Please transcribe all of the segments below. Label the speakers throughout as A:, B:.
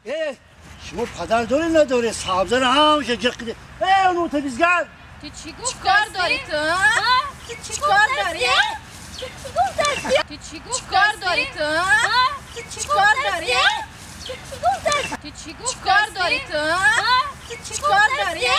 A: Шумо падар доред надоред? Сабзаро ҳамаша ҷиқ киде. Э, нотабизгар!
B: Ту чӣ гуфт? Чикор дорӣ ту? Чикор дорӣ? Ту чӣ гуфт? Чикор дорӣ ту? Чикор дорӣ? Ту чӣ гуфт? Чикор дорӣ ту? Чикор дорӣ?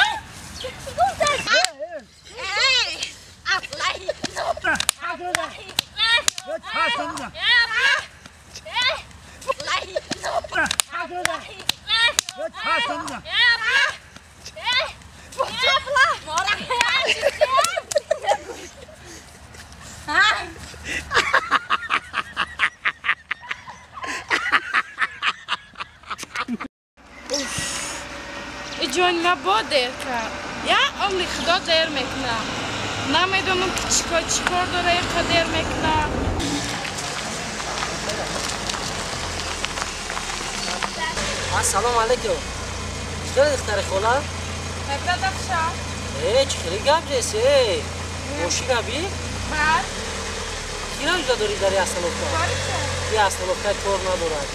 C: Ҷон ма бо дер кард. Я омри худо дер мекуна. Намедонам ки чикор дора иқа дер мекуна.
D: Ассалому алайкум. Чӣ духтари хола?
C: Бадахша.
D: Э, чӣ хеле гап ҷеси? Э, мошина би?
C: Бад.
D: Кира ҷуда дорӣ дар остановка? Ки остановка кор надорад.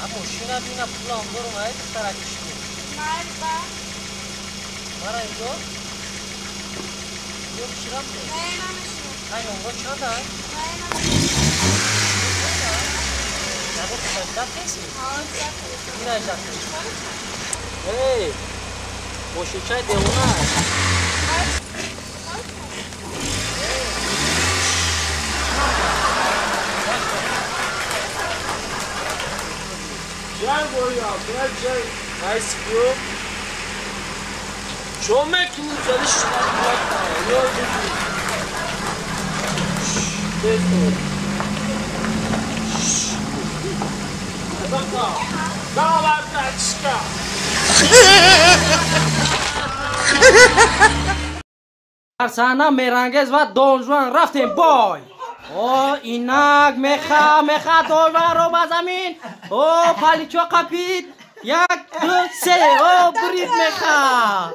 D: А мошина би на пулам дорум, ай духтараки шумо.
C: Марба.
D: Мара инҷо? Ё чирам?
C: Не, намешинам.
D: Ай номро чанд ай?
C: Не, намешинам.
D: Эй, мошинчаи девона.
A: Чай боря, чай.
D: Nice bro. Чо мекунӣ? Зали шумо. Дар саҳна Меҳрангез ва Донжуан рафтем бой. О, инак меха меха Донжуанро ба замин. О, паличо қапид. 1, 2, 3. О, бурид меха.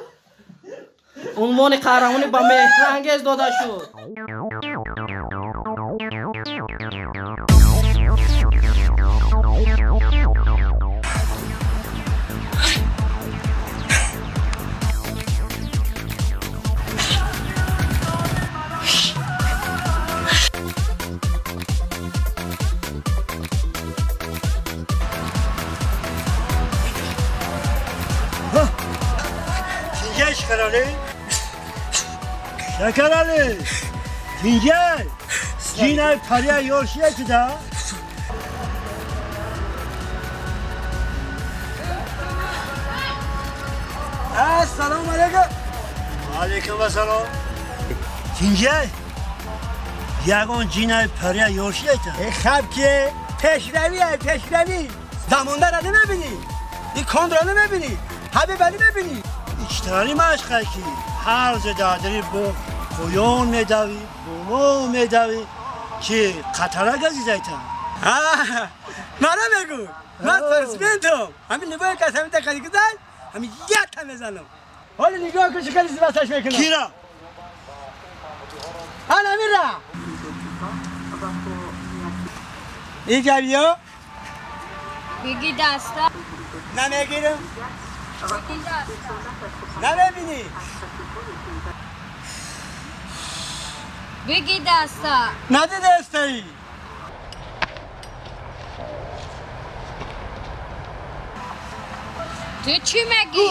D: Унвони қаҳрамонӣ ба Меҳрангез дода шуд.
A: Şekerali. Şekerali. Tincel. Cinay paraya yorşuya ki da. Esselamu aleyküm. Aleyküm selam. Tincel. Yagon cinay paraya yorşuya ki.
E: Xab ki peşrevi peşrevi. Zamanlar adı ne bini? İkondranı ne bini? Habibeli ne bini?
A: İçtihari maşqa ki ҳар зададри бо қоён медавӣ, бо мо медавӣ, ки қатара газизайта.
E: Мара мегӯ, ман спортсментам. Ҳамин нигоҳ кас ҳамин тақади гузар, ҳамин якта мезанам. Ҳоли нигоҳ кун чӣ хеле зибасташ мекунам.
A: Кира?
E: Ҳан ҳаминра. Иҷа биё.
B: Биги даста.
E: Намегирам. Намебинӣ.
B: Биги даста.
E: Надидастаӣ.
B: Ту чӣ мегӣ?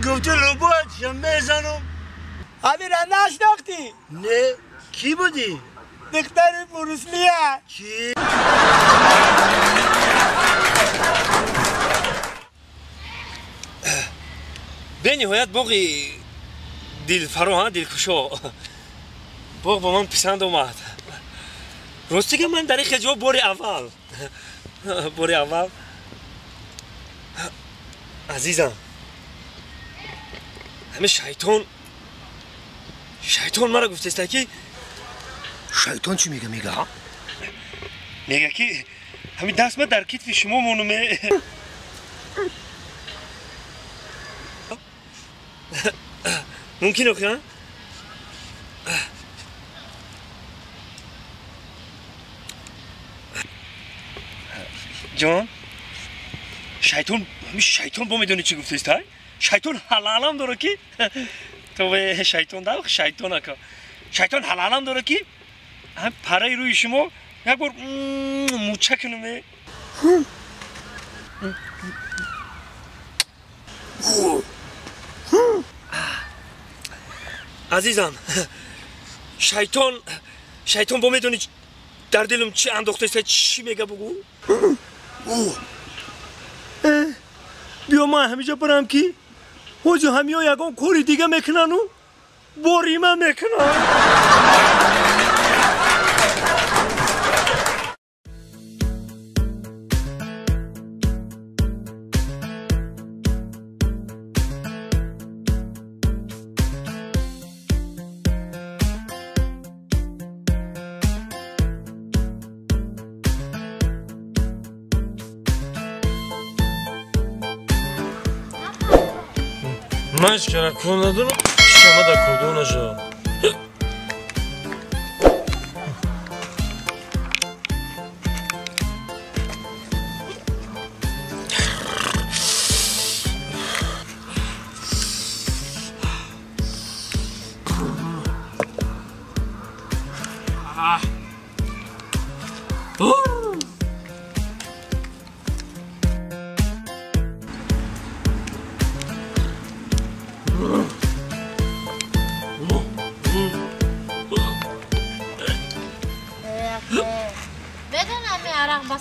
A: Гуфти лубоят мезанам.
E: Амира нашинохтӣ?
A: Не, кӣ будӣ?
E: Духтари Бруслия.
A: Чӣ?
D: Бениҳоят боғи дилфаро, дилкушо. Боғ ба ман писанд омад. Ростига ман дар ин ҷо бори аввал.
F: Бори аввал. Азизам, ҳамин шайтон маро гуфтеста ки
A: шайтон чӣ мега? Мега?
F: Мега ки ҳамин даст ма дар китфи шумо монуме. Мумкин охи, а? Ҷон, шайтон, ҳамин шайтон бо медонӣ чӣ гуфтест, ай? Шайтон ҳалалам дора ки то шайтон да шайтон ака. Шайтон ҳалалам дора ки ҳам параи рӯи шумо як бор муча кунуме. Азизам, шайтон бо медонӣ дар дилам чӣ андохтест, чӣ мега бугу? Биё ман ҳамиҷа барам ки ҳозир ҳамиё ягон кори дига мекунану борима мекунам.
G: Ман ҳеч кор надорам, шама дар кордор нашавам.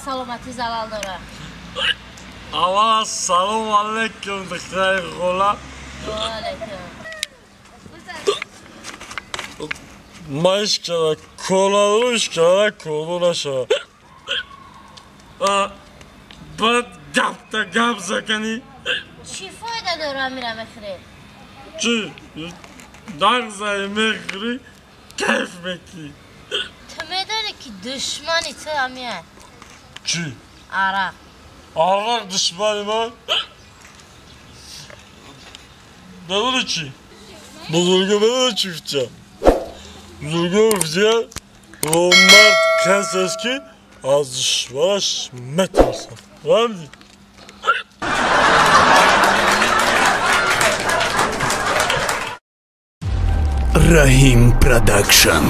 B: Саломатӣ залал дорад.
G: Аввал ассалому алайкум, духтари хола.
B: Алайкум.
G: Ман ҳеч кара кор надорам, ҳеч кара кордор нашавам. Баъд гапта гап заканӣ.
B: Чӣ фоида дора амира мехӯрӣ?
G: Чӣ? Нағзаи мехӯрӣ, кайф мекунӣ.
B: Ту медонӣ ки душмани ту амия?
G: Чӣ?
B: Арақ.
G: Арақ душмани ман? Медонӣ чӣ? Бузурга медонӣ чӣ гуфтия? Бузурга гуфтия ромард кас аст ки аз душманаш метарсад. Фаҳмидӣ?
H: Раҳим Продакшн.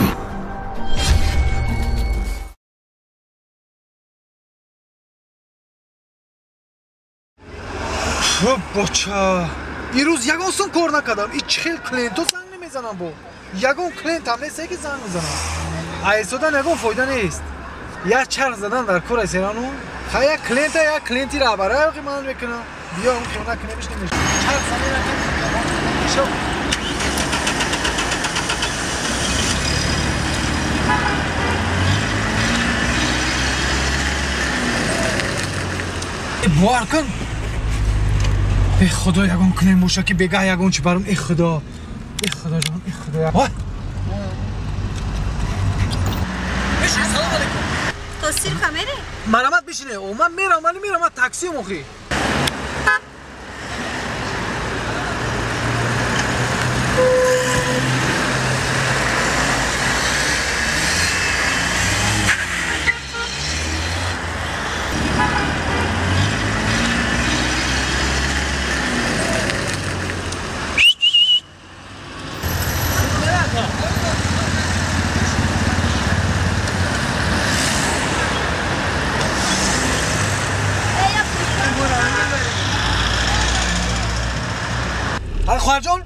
I: Боча, ирӯз ягон сум кор накардам. И чӣ хел клиентҳо занг намезанам бо. Ягон клиент ҳам нест, ки занг мезанам. Айсодан ягон фоида нест. Як чарх задан дар кор серану. Ха як клиента, як клиенти раҳбара ки ман мекунам. Биё он хона кунемиш намешавад. Чарх занем намешавад. Бовар кун. Э худо, ягон клиент боша ки бегаҳ ягон чи барам. Э худо, э худо ҷон, э худо. Бишин, салом алейкум.
J: То сирка мерӣ?
I: Марамат бишине. О, ман мерам, ман мерам, ман таксиам охи. خواهر جان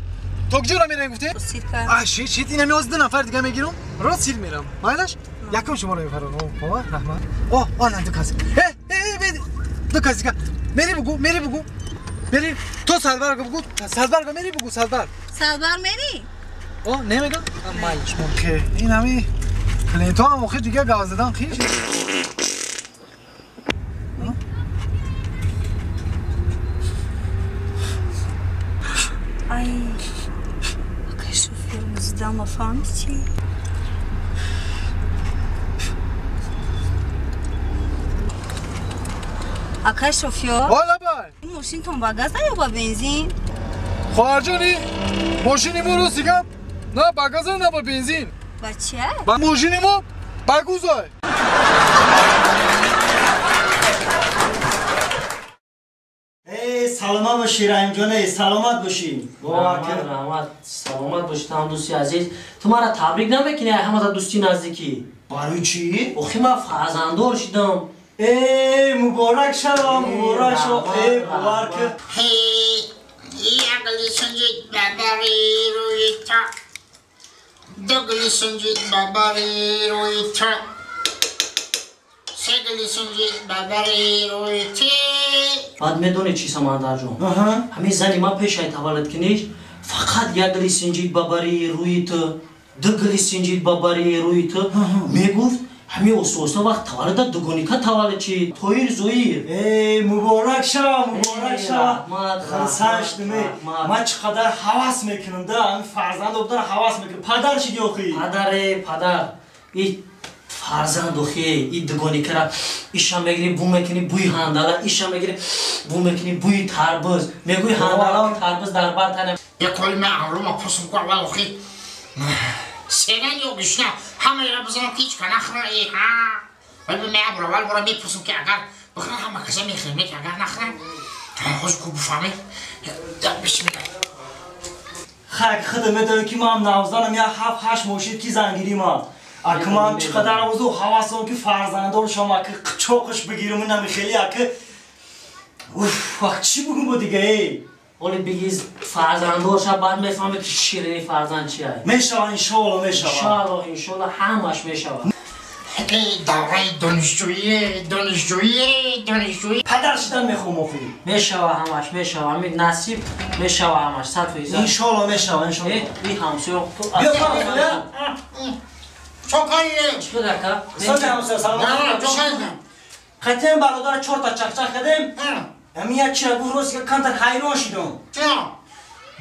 I: تا کجا را میریم گفتی؟
J: سیرکا.
I: شیت اینم 11 نفر دیگه میگیرم راست سیر میرم. مایلش؟ یکم شما رو میفرم. اوه رحمت. اوه آن دو کس. ای دو کس دیگه. میری بگو میری بگو. میری تو سلبر بگو. سلبر میری بگو سلبر.
J: سلبر میری؟
I: اوه نمیگم. مایلش ممکن. این همی کلینتو هم آخه دیگه گاز دادن خیلی.
J: Ай, акай шофёр муздама фаҳмид чӣ? Акай шофёр?
I: Ҳола бай.
J: Ин мошинтон ба газ ё ба бензин?
I: Хоҳарҷони, мошини мо рости гап на ба газа, на ба бензин.
J: Ба чия?
I: Ба мошини мо ба гузай.
A: Саломат бошӣ, Раҳимҷоне, саломат бошӣ.
D: Раҳмат, раҳмат, саломат бошӣ, там дӯсти азиз. Ту мара табрик намекунӣ, ҳамада дӯсти наздикӣ?
A: Барои чӣ?
D: Охи ман фарзанддор шидам.
A: Э, муборак шава, муборак шава. Э, бовар кун.
K: Як гули сунҷид ба бари рӯи ту, ду гули сунҷид ба бари рӯи ту, се гули сунҷид ба бари рӯи ту.
D: Баъд медонӣ чӣ, Самандарҷон? Ҳамин зани ман пешай таваллуд киниш фақат як гули синҷид ба бари рӯи ту, ду гули синҷид ба бари рӯи ту мегуфт. Ҳамин оста-оста вақт таваллуда дугоника таваллуд чи Тоир Зоир.
A: Э, муборак шава, муборак шава. Хурсанд шудам. Ман чӣ қадар ҳавас мекунам да, ҳамин фарзанд обдара ҳавас мекунам. Падар шиди охи?
D: Падаре, падар. И фарзанд охи, и дугоникара иша мегирӣ, бу мекунӣ бӯи ҳандала, иша мегирӣ, бу мекунӣ бӯи тарбуз. Мегӯи ҳандала ва тарбуз дар бар тана.
K: Як ҳоли ман авлома пурсум ку аввал охи. Сенан ё гушна ҳамаеро бизанам ки ҳеҷ ка нахӯра. Э ҳа, вале ман абр аввал бора мепурсум ки агар бихӯрам ҳама каса мехӯрем, лекин агар нахӯрам ҳозир ку бифаҳмем. Бисмилла.
A: Хак худам медонӣ ки ман навзанам як 7-8 моҳ шид ки зангирӣ ман. Аки ман чӣ қадар орзу ҳавасам ки фарзанддор шавам, аки қичоқиш бигирам, инами хеле аки. Уф, ак чӣ бугум бо дига э?
D: Оли бигиз фарзанддор шав, баъд мефаҳмӣ ки ширини фарзанд чия.
A: Мешава, иншоалло мешава.
D: Иншоалло, иншоалло ҳамаш мешава.
K: Давраи донишҷӯӣ, донишҷӯӣ, донишҷӯӣ.
A: Падар шидан мехоҳам охи.
D: Мешава ҳамаш, мешава. Ҳамин насиб мешава ҳамаш, 100%.
A: Иншоалло мешава, иншоалло.
D: И ҳамсоя ту.
A: Биё ҳамсоя.
K: Чокайе.
D: Чӣ кор ака?
A: Салом ҳамсоя, салом. Қатъиян бародар 4 та чақчақ кардем. Ҳамин як чира гуфт, рост камтар ҳайрон шидам.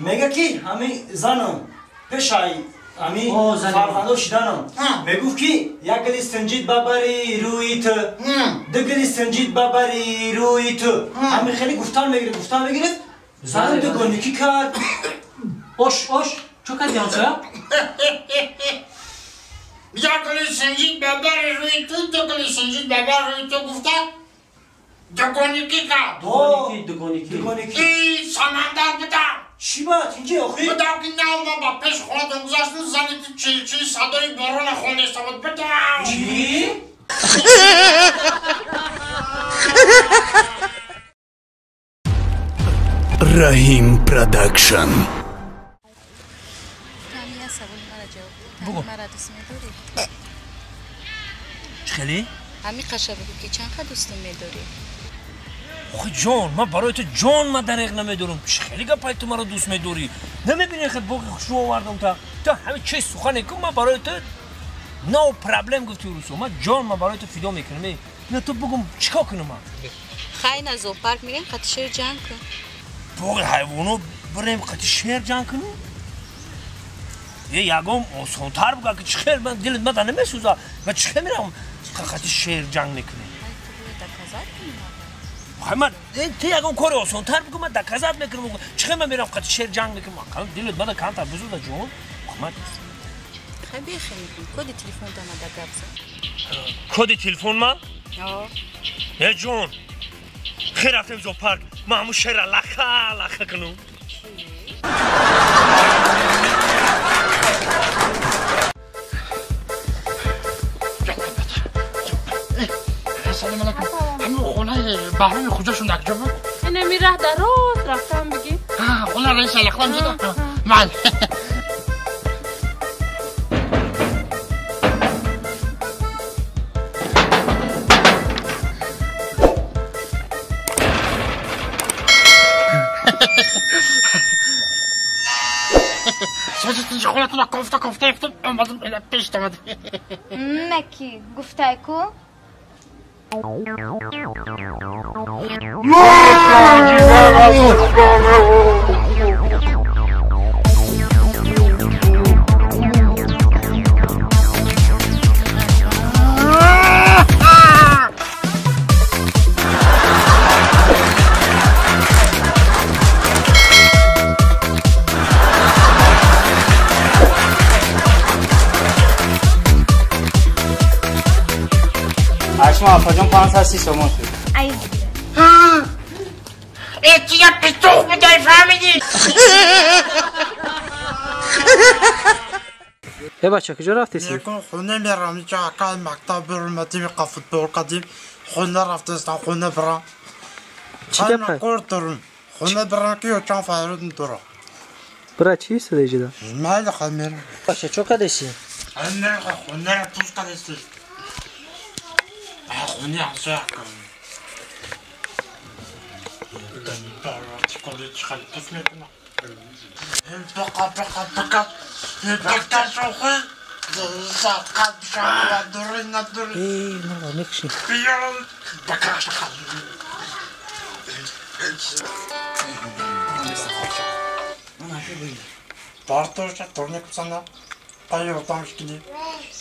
A: Мега ки ҳамин занам пешай ҳамин фарзандо шиданам мегуфт ки як гули синҷид ба бари рӯи ту, ду гули синҷид ба бари рӯи ту. Ҳамин хеле гуфтан мегирифт, гуфтан мегирифт. Занам дугоникӣ кард.
D: Ош, ош, чӣ кардӣ ҳамсоя?
K: Як гули синҷид ба бари рӯи ту, ду гули синҷид ба бари рӯи ту гуфта дугоникӣ кард.
D: Дугоникӣ, дугоникӣ.
A: Дугоникӣ.
K: И Самандар будам.
A: Чӣ бад инҷа охи?
K: Будам ки нав ма ба пеш хонатон гузашту зани ту чилчили садои борона хондаиста буд. Будам.
A: Чӣ?
H: Раҳим Продакшн.
F: Бугу.
B: Мара дӯст медорӣ?
F: Чӣ хеле?
B: Ҳамин қаша бугу ки чанд қа дӯстум медорӣ?
F: Охи ҷон, ман барои ту ҷон ма дареғ намедорам. Чӣ хеле гапай ту маро дӯст медорӣ? Намебинӣ хел боғи хушрӯ овардам та. Ту ҳамин чӣ сухане ку ман барои ту no problem гуфти русо. Ман ҷон ма барои ту фидо мекунам. Не ту бугум чӣ кор кунам ман?
B: Хай на зоопарк мирем қати шер ҷанг кун.
F: Боғи ҳайвоно бирем қати шер ҷанг кунем? Е ягон осонтар буга ки чӣ хел ман дилат мада намесӯза. Ман чӣ хел мерам қати шер ҷанг мекунем? Хай ман ту ягон кори осонтар бугу ман доказать мекунам. Чӣ хел ман мерам қати шер ҷанг мекунам? Дилат мада камтар бисӯза ҷон. Ман
B: Хай бехел мекунӣ. Коди телефон дамада гап зан.
F: Коди телефон ма?
B: О.
F: Е ҷон, хел рафтем зоопарк. Ман ҳамун шерра лаха лаха кунам.
K: Салом алайкум. Ҳамин хонаи Баҳроми хуҷашон дар куҷо буд?
C: Инами раҳ дароз рафтам бигӣ.
K: Хона раиса лахлам зада. Ман. Созитинҷи хонатона кофта кофта рафтам, омадам ила пеш омадам.
L: Наки гуфтай ку?
D: шумо апаҷон 530 сомон шуд.
L: Ай.
K: Э, я петух будай, фаҳмидӣ?
D: Э бача, куҷо рафтеси?
M: Якун хона мерам, ича акай мактаб берумадим, қа футбол кадим, хона рафтестам, хона бирам.
D: Чӣ гапа?
M: Кор дорум. Хона бирам ки ёчам фарёдм дора.
D: Бира чӣ истода иҷода?
M: Майли хай мерам.
D: Бача, чо кадеси?
M: Хонара пус кадеси. Хони ҳамсоя кам.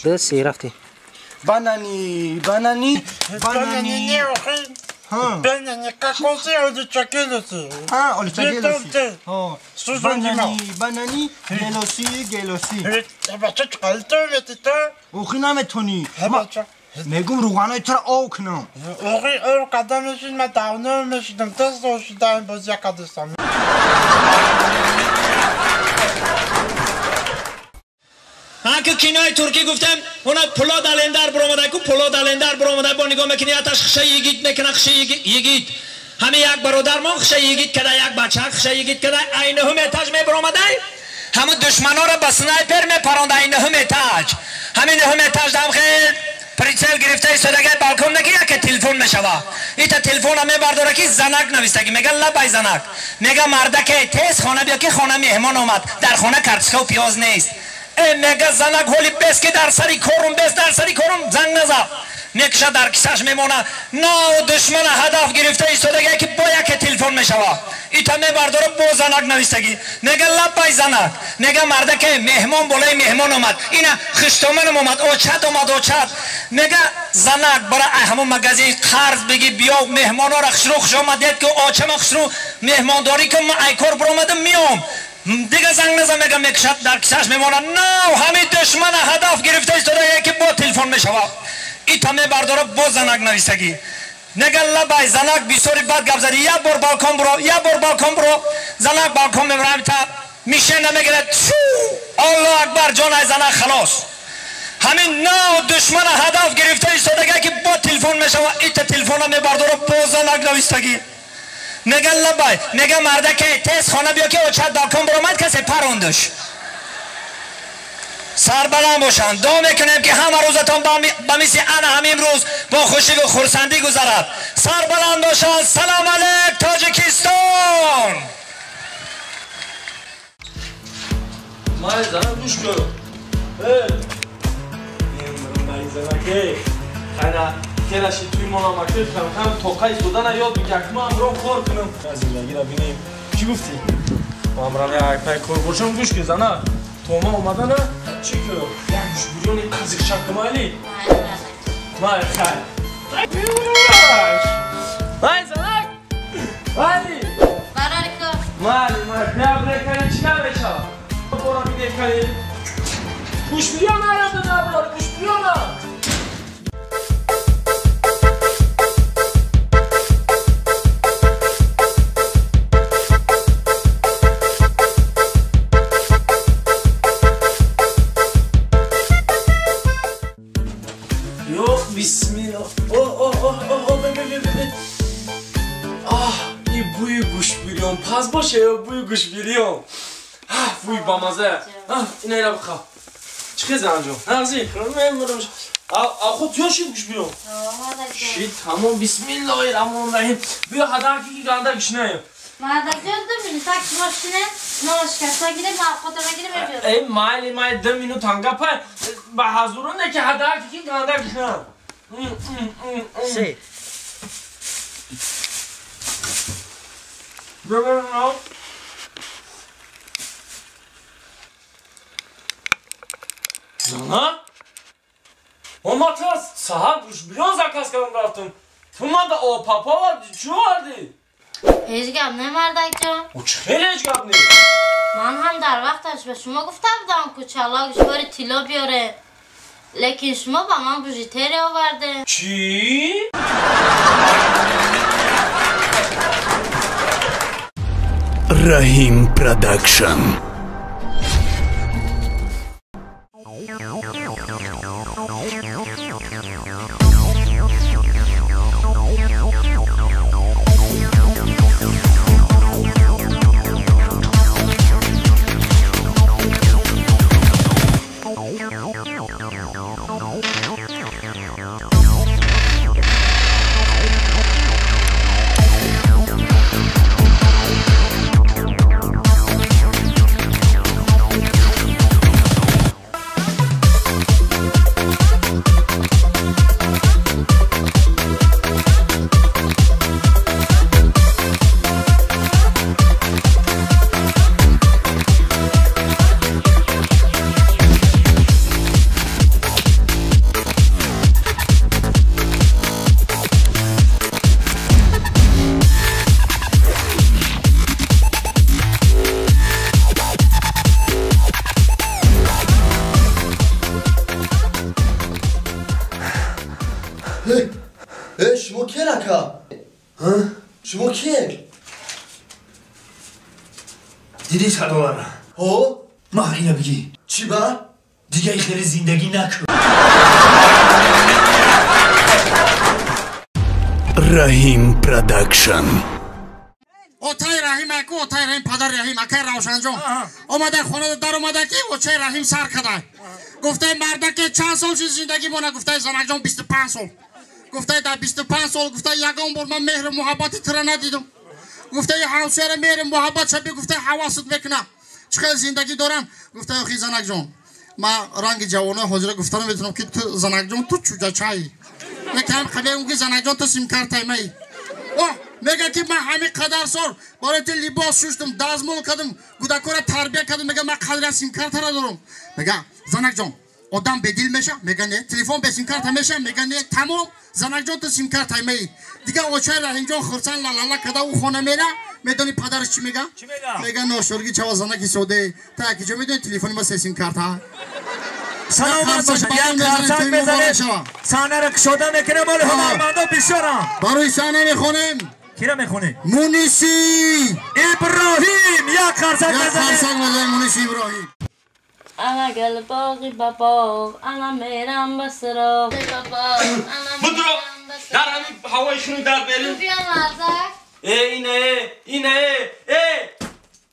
D: Ду се рафтем.
A: Банани, банани, банани.
M: Банани, кокоси, олича гелоси.
A: А, олича гелоси. Банани, банани, гелоси, гелоси.
M: Бача, чӣ ту мети ту?
A: Охи наметонӣ. Мегум рӯғанои туро ов кунам.
M: Охи ов када мешид, ман давно мешидам, тест ошидаем боз якадистам.
N: Ҳаки кинои туркӣ гуфтем, она Пулод Алемдар биромада ку, Пулод Алемдар биромада, бо нигоҳ мекунӣ, аташ хиша йигит мекуна, хиша йигит. Ҳами як бародармон хиша йигит када, як бача хиша йигит када, ай нӯҳум этаж мебиромадай, ҳамун душманонро ба снайпер мепаронда ай нӯҳум этаж. Ҳамин нӯҳум этаж дам хел прицел гирифта истодагай балкон наки яке телефон мешава. Ита телефона мебардора ки занак навистаги, мега лабай занак. Мега мардаке тез хона биё ки хона меҳмон омад, дар хона картошкаву пиёз нест. Э мега занак ҳоли бес ки дар сари корум, бес дар сари корум занг наза. Мекша дар кисаш мемона. На душмана ҳадаф гирифта истодагай ки бо яке телефон мешава. Ита мебардора бо занак навистагӣ. Мега лабай занак. Мега мардаке меҳмон болои меҳмон омад. Ина хиштоманам омад, очат омад, очат. Мега занак бара ҳамон магазин қарз биги биё меҳмонора хушрӯ хуш омадед ки очама хушрӯ меҳмондорӣ кун, ман ай кор биромадам миём. Дига занг наза мега мекушад дар кисаш мемонад. На ҳамин душмана ҳадаф гирифта истодагай ки бо телефон мешава. Ита мебардора бо занак навистагӣ. Мега лабай занак бисёри бад гап задӣ, як бор балкон биро, як бор балкон биро. Занак балкон мебарам та мишена мегирад. Фу! Аллоҳу акбар, ҷон ай занак халос. Ҳамин нав душмана ҳадаф гирифта истодагай ки бо телефон мешава. Ита телефона мебардора бо занак навистагӣ. Мега лабай, мега мардаке тез хона биё ки очат балкон биромад, касе парондуш. Сарбаланд бошанд. Дуо мекунем ки ҳама рӯзатон ба мисли ана ҳамин рӯз бо хушиву хурсандӣ гузарад. Сарбаланд бошанд. Салом алейк, Тоҷикистон.
G: Май занак гӯш кун. Май занаке. Хайна келаши туи монамаки кам-кам тоқа истодана ёд бигир. Ма амром кор кунам. Зиндагиро бинем. Чӣ гуфтӣ? Амрам як пай кор бошам гӯш кун занак. Тома омадана чӣ кунам? Як гӯшбурёни қазиқшакумайли? Май хай. Май занак! Майли!
B: Барори кор.
G: Майли, май, бля, кани чӣ намешавад? Бора бидем кани. Гӯшбурён нарамда наброр, гӯшбурёна! Бисмилла. О, о, о, о, о, бе, бе, бе, бе. Аҳ, и бӯи гӯшбирён паз боше ё бӯи гӯшбирён? Аҳ, бӯи бамаза. Аҳ, ина ира бихав. Чӣ хел занҷон? Нағзи? Мемурам. А худ тиё шид гӯшбирён? Шид, тамом, бисмиллоҳи раҳмони раҳим. Биё ҳадаки ки ганда гишнаем.
O: Мардакҷон, 2 минут так шумо шинед, ношикаста гирем, мавқотама гирем, мебиёрам.
G: Эй, майли, майли, 2 минут ҳангапай. Ба ҳазуроне ки ҳадаки ки ганда гишнаем.
D: Се.
G: Зана? Оматас, саҳар гӯшбирён заказ кардам рафтам. Ту мада о папа оварди, чӣ овардӣ?
O: Ҳеҷ гап не, мардакҷон.
G: О чӣ хеле ҳеҷ гап не?
O: Ман ҳам дар вақташ ба шумо гуфта будам ку чало гӯшвори тилло биёре. Лекин шумо ба ман бижутерия овардед.
G: Чӣ?
H: Раҳим Продакшн.
P: شما کی رکا؟ ها؟ شما کی؟
F: دیدی $100
P: ها؟
F: ما اینو بگی
P: چی با؟
F: دیگه خیلی زندگی نکن.
H: رحیم پروداکشن.
K: اوتای رحیم اکو اوتای رحیم پدر رحیم اکای روشن جان اومده خونه در اومده که اوچه رحیم سر کده گفته مرده که چند سال شد زندگی مونه گفته زنک جان 25 سال گفته در 25 سال گفته یگان بار من مهر محبت تو را ندیدم گفته همسایه مهر محبت شبی گفته حواست میکنه چقدر زندگی دارم گفته آخی زنک جان من رنگ جوانای حاضر گفتم میتونم که تو زنک جان تو چوجا چای نکم خبر اون که زنک جان تو سیم کارت می اوه میگه که من همین قدر سال برای تو لباس شستم دزمال کردم کودکا را تربیت کردم میگه من قدر سیم کارت را دارم میگه زنک جان آدم به دل میشه میگه نه تلفن به سیم کارت میشه میگه نه تمام زنک جان تو سیم کارت می دیگه اوچه رحیم جان خرسان لالالا کدا او خونه میره میدونی پدرش چی میگه میگه ناشرگی چوا زنکی سوده تا کی میدونی تلفن ما سه سیم کارت ها
N: سلامت باشن یک قرصک بزنه صحنه را کشاده میکنه مال هنرمندا بیشترم
K: برای صحنه میخونیم
N: کی را میخونی؟
K: مونیسی
N: ابراهیم یک قرصک بزنه
K: یک قرصک بزنه مونیسی ابراهیم
O: انا گل باغی بابا انا میرم به سراغ بابا
G: بدرو در همین هوای خنک در بریم
O: بیا مرزک
G: ای اینه اینه ای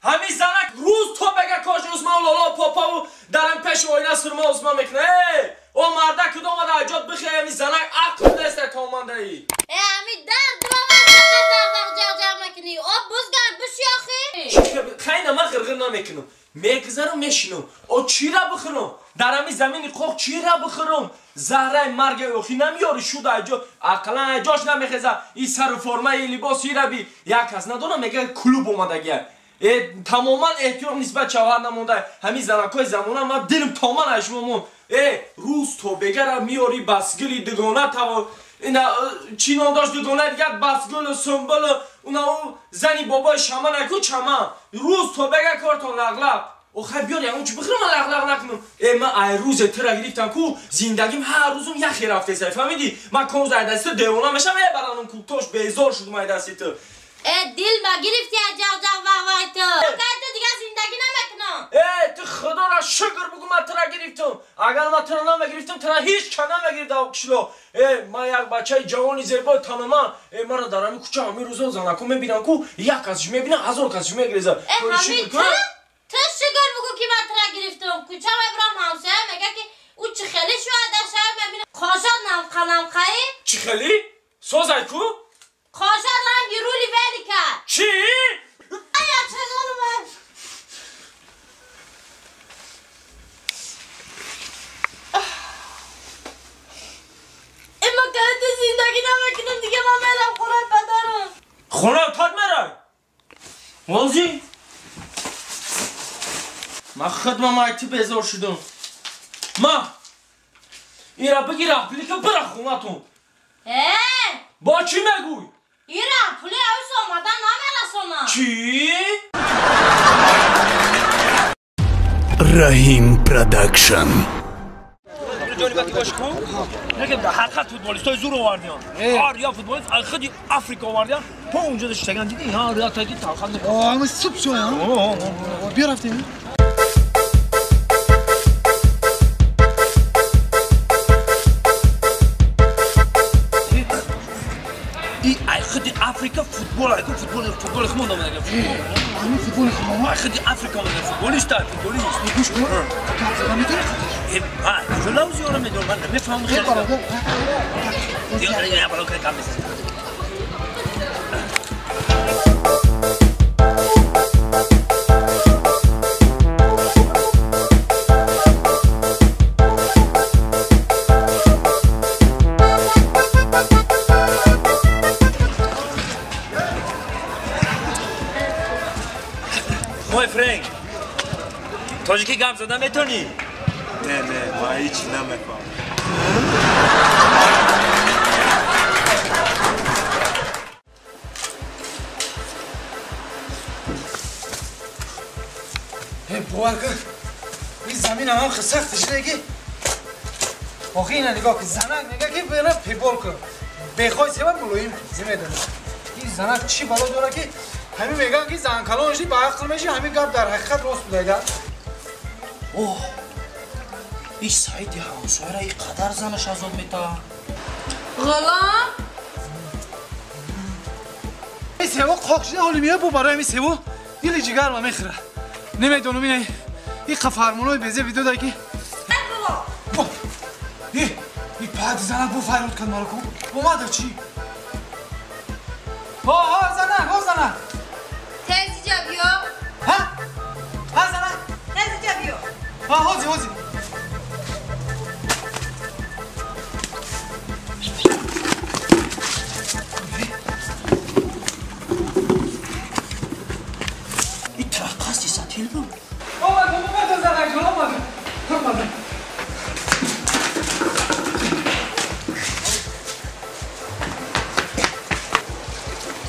G: همین زنک روز تو بگه کاش عثمان لالا پاپا و درم پیش آینه سرما عثمان میکنه ای او مرده کدام آمده ایجاد بخی همین زنک عقل نیست تا آمده ای
O: ای همین در درامد چقدر جغ جغ میکنی آب بزگن بشی آخی
G: خیلی من غرغر نمیکنم میگذرم میشینم او چی را بخورم در همین زمین قوق چی را بخورم زهره مرگ اوخی نمیاری شد ایجا عقلا ایجاش نمیخیزه این سر فرمه لباس ای را بی یک کس ندارم میگه کلوب اومدگیه تماما احتیاط نسبت شوهر نمونده همین زنکای زمانه من دلم تامن اشمامون روز تو بگره میاری بسگلی دگانه تا اینا چی نام داشت دگانه دیگه بسگل و سنبل اونا او زنی بابای شمن اکو چمن روز تو بگه کارتون لغلق آخه بیار اون چی بخرم من لغلق نکنم من ای روز تر گرفتم کو زندگیم هر روزم یخی رفته سر فهمیدی من کنز ای دست دیوانه میشم برانم کو توش بیزار شدم ای دست تو
O: دل ما گرفتی از جغ جغ وق وق تو تو دیگه زندگی نمیکنم
G: تو خدا را شکر بگو من ترا گرفتم اگر من ترا نمیگرفتم ترا هیچ که نمیگرفت او کشلو من یک بچه جوانی زیبا تنما مرا در همین کوچه همین روزا زنکو میبینم کو یک کسش میبینم هزار کسش میگریزه
O: همین تو تو شکر بگو که من ترا گرفتم کوچه میبرم همسایه میگه که او چه خیلی شوه در شهر میبینم خاشاد نمقه نمقه
G: چه خیلی؟ سازای کو؟
O: خاشد رنگی رولی ولی کرد
G: چی؟
O: آیا چه من اما که زندگی نمیکنم دیگه من میرم خونه پدرم
G: خونه تاد میرم واضی؟ من خدمم ایتی بیزار شدم ما ایرا بگیر اپلی که برا خونه تون با چی میگوی؟
O: ایرا پولی اوس آمدن نمیرسونم
G: چی؟
H: رحیم پروداکشن
F: медонӣ ки бош ку? Нагем дар ҳақиқат футболистои зур овардиан. Ҳар як футболист аз худи Африка овардиан. То унҷо шиштаган дидӣ? Ҳар як таки талхат мекунад.
I: Ама суп шоя. Биё рафтем.
F: Худи Африка футбол, айку футбол, футбол хмон омада.
I: Ами футбол хмон.
F: Ай худи Африка омада футболист, футболист.
I: Гӯш кун. Гап зада метавонӣ худаш?
F: Ҳа, куҷо лавзи ёра медонам, ман намефаҳмам хеле. Дигар бародар кам мезанам. Тоҷикӣ гап зада метонӣ?
Q: Не, не, ман ҳеҷ намефаҳмам.
I: Э, бовар кун, ин замин ҳам сахт шуда ки охи ина нигоҳ кун, занак мега ки бера пебол кун. Бехой сева мулоим зимедона. Ин занак чӣ бало дора ки ҳамин меган ки занкалон шди ба ақл меши, ҳамин гап дар ҳақиқат рост будайда.
D: Оҳ, ин Саиди ҳамсояра ин қадар занаш азоб метаҳад.
J: Ғулом?
I: Ин сево қоқ шуда ҳоли меояд бо барои ҳамин сево дили ҷигарма мехӯрад. Намедонам ин қа фармонои безеб видода ки. Ин баъди занак бо фарёд кард маро ку. Омада чӣ? Ҳо, ҳо, занак, ҳо, занак.
J: Тез иҷа биё.
I: Ҳа? Ҳа, занак?
J: Тез иҷа биё.
I: Ҳа, ҳози, ҳози.
D: Ин траққасти сатил буд.
I: Омадам, омадам, занак ҷон, омадам. Омадам.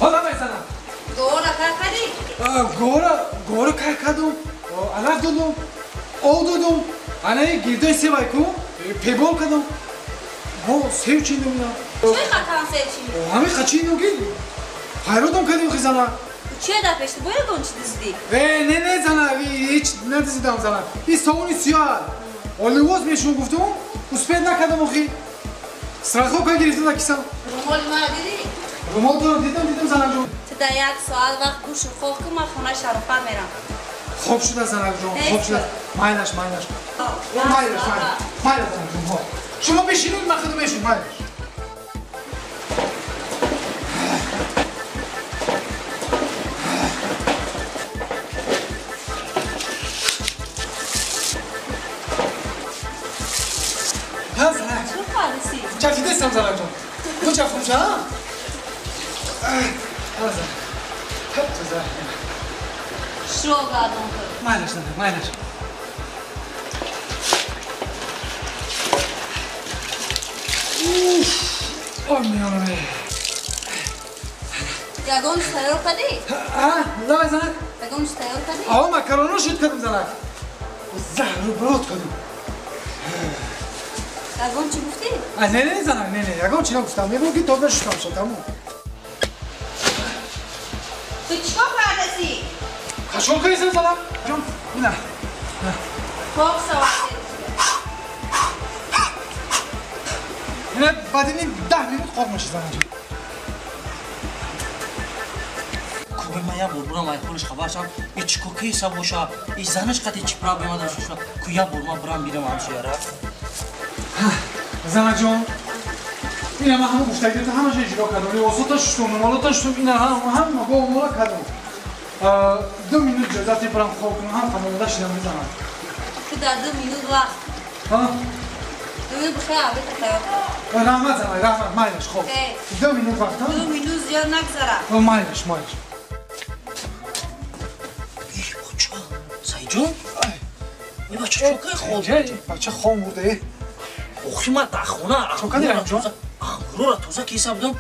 I: Ҳола мезанам.
J: Гора кай кардӣ?
I: Гора, гора кай кардум, алаф додум, об додум, анаи гирдои севай ку, пебол кардум. Бо сев чиндум ина.
J: Чӣ хатан сев чиндӣ?
I: Ҳамин ха чиндум ки ҳайротам кардим хи зана.
J: Чӣ дар пешти бо ягон чӣ дизидӣ?
I: Не, не, зана, ҳеҷ надизидам зана. Ин совуни сиёҳ. Оливоз мешун гуфтум, успед накардам охи. Страховка гирифтам дар кисам.
J: Румоли мара дидӣ?
I: Румол дорам, дидам, дидам занакҷон.
J: Ту дар як соат вақт гӯшу хоб кун, ман хонаи Шарофат мерам.
I: Хоб шуда занакҷон, хоб шуда. Майлаш, майлаш. Майлаш, майлаш. Майлаш занакҷон, хоб. Шумо бишинед, ман худам мешинам, майлаш. Ҳа, занак.
J: Чӣ фарисӣ?
I: Чафидестам занакҷон. Ту чафумша, ҳа?
J: Шро гардон кун.
I: Майлаш, занак, майлаш. Уф, ой меёнаме.
J: Ягон чиз тайёр кардӣ?
I: А, давай занак.
J: Ягон чиз тайёр кардӣ?
I: Аво, макароно шуд кардам занак. Заҳру брод кардам.
J: Ягон чӣ гуфтӣ?
I: Не, не, занак, не, не, ягон чӣ нагуфтам. Мегӯям ки то бешутам шуд, тамом.
J: Ту чӣ кор кардасӣ?
I: Кашол кардисам занак. Ҷон, ина.
J: Хоб савод.
I: Ина баъди ин 10 минут қоқ меши занак ҷон.
D: Кӯбе ман як бор бурам айхолиш хабар шавам, и чӣ кор кейса боша, и занаш қати чӣ проблема дошта боша, ку як бор ман бурам бирам ҳамсояра.
I: Занак ҷон, ина ман ҳама гуфтагиёта ҳамаша иҷро кардам. Либосота шустум, румолота шустум, ина ҳама бо омода кардам. 2 минут иҷозат бурам хоб кунам, ҳам тамомода шидам мезанам.
J: Ту дар 2 минут вақт.
I: Ҳа?
J: 2 минут бихай авета тайёр кун.
I: Раҳмат занак, раҳмат, майлаш, хоб. 2 минут вақт, ҳа?
J: 2 минут зиёд нагзара.
I: Майлаш, майлаш.
D: Бача, Саидҷон? Ин бача чо кай хоб?
I: Бача хом бурда, э.
D: Охи ман дар хона
I: чо кардӣ, Раҳимҷон?
D: Ангурора тоза киса будам,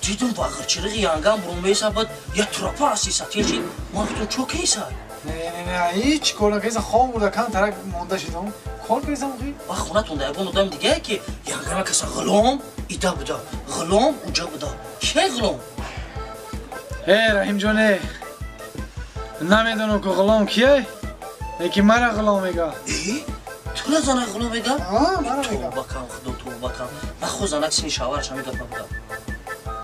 D: дидум вағирчириғи янгам бурумеса бад, я турапа астиса течид, ман гуфтам чо кейса?
I: Не, не, не, ҳеҷ кор накардиса, хом бурда, кам тарак монда шидам. Кор кардам охи.
A: Ва хонатон да ягон одам дига ки янгама каса ғулом ида буда, ғулом уҷа буда. Кия ғулом?
I: Э, Раҳимҷоне, намедонам ки ғулом кие, лекин мара ғулом мега.
A: Э? Тура зана ғулом мега?
I: А, мара мега.
A: Тавба кам, худо тавба кам. Ман худ занак сини шавҳараш ҳамин гапа буда.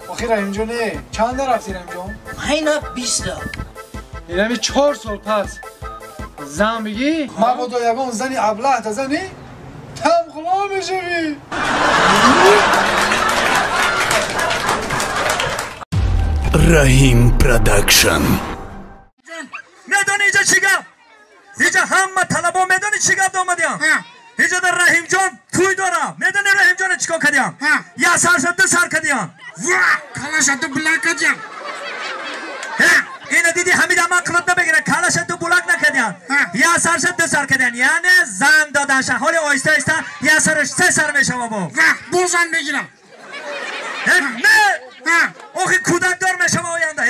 I: Охи Раҳимҷоне, чанда рафти Раҳимҷон?
A: Майна 20 да.
I: Инами 4 сол пас зан бигӣ, мабодо ягон зани аблаҳ та зани, там ғулом мешавӣ.
H: Раҳим Продакшн.
N: Медонӣ иҷа чӣ гап? Иҷа ҳама талабо медонӣ чӣ гап омадиям? Иҷа дар Раҳимҷон тӯй дорам. Медонӣ Раҳимҷона чӣ кор кардиям? Я сарша ду сар кардиям.
K: Ва, калаша ду булак кардиям.
N: Ина диди ҳамида ман қилиб набегира, калаша ду булак накардиям. Я сарша ду сар кардиям. Яъне зан доданша. Ҳоли оҳиста оҳиста я сараш се сар мешава бо.
K: Ва, бо зан мегирам.
N: Не! Охи кӯдакдор мешава оянда.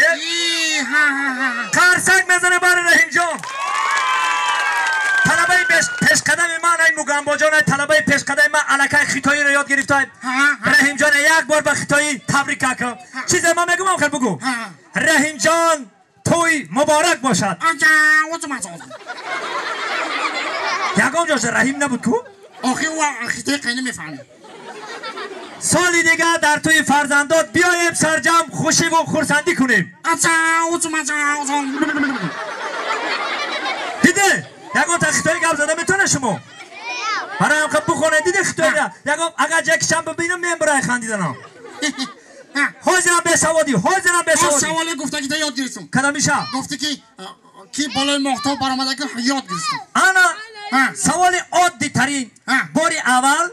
N: Қарсак мезане бари Раҳимҷон. Талабаи пешқадами ман ай Мугамбоҷон, ай талабаи пешқадами ман аллакай хитоиро ёд гирифта. Раҳимҷон як бор ба хитоӣ табрик кун. Чизе ман мегӯям хел бугӯ. Раҳимҷон тӯй муборак бошад. Ягон ҷоша Раҳим набуд ку?
K: Охи ӯ хитои қайна мефаҳмид.
N: Соли дига дар тӯи фарзандот биёем сарҷам хушиву хурсандӣ кунем. Диде? Ягон та хитои гап зада метавонед шумо? Барои ҳам бухонед, диде хитоиро? Ягон агар ҷакишам бибинам мембурай хандиданам. Ҳозирам бесаводӣ, ҳозирам бесаводӣ.
K: Саволе гуфтагида ёд гирифтам.
N: Кадомиша?
K: Гуфтӣ ки болои моҳтоб баромада ки ёд гирифтам.
N: Ана саволи оддитарин. Бори аввал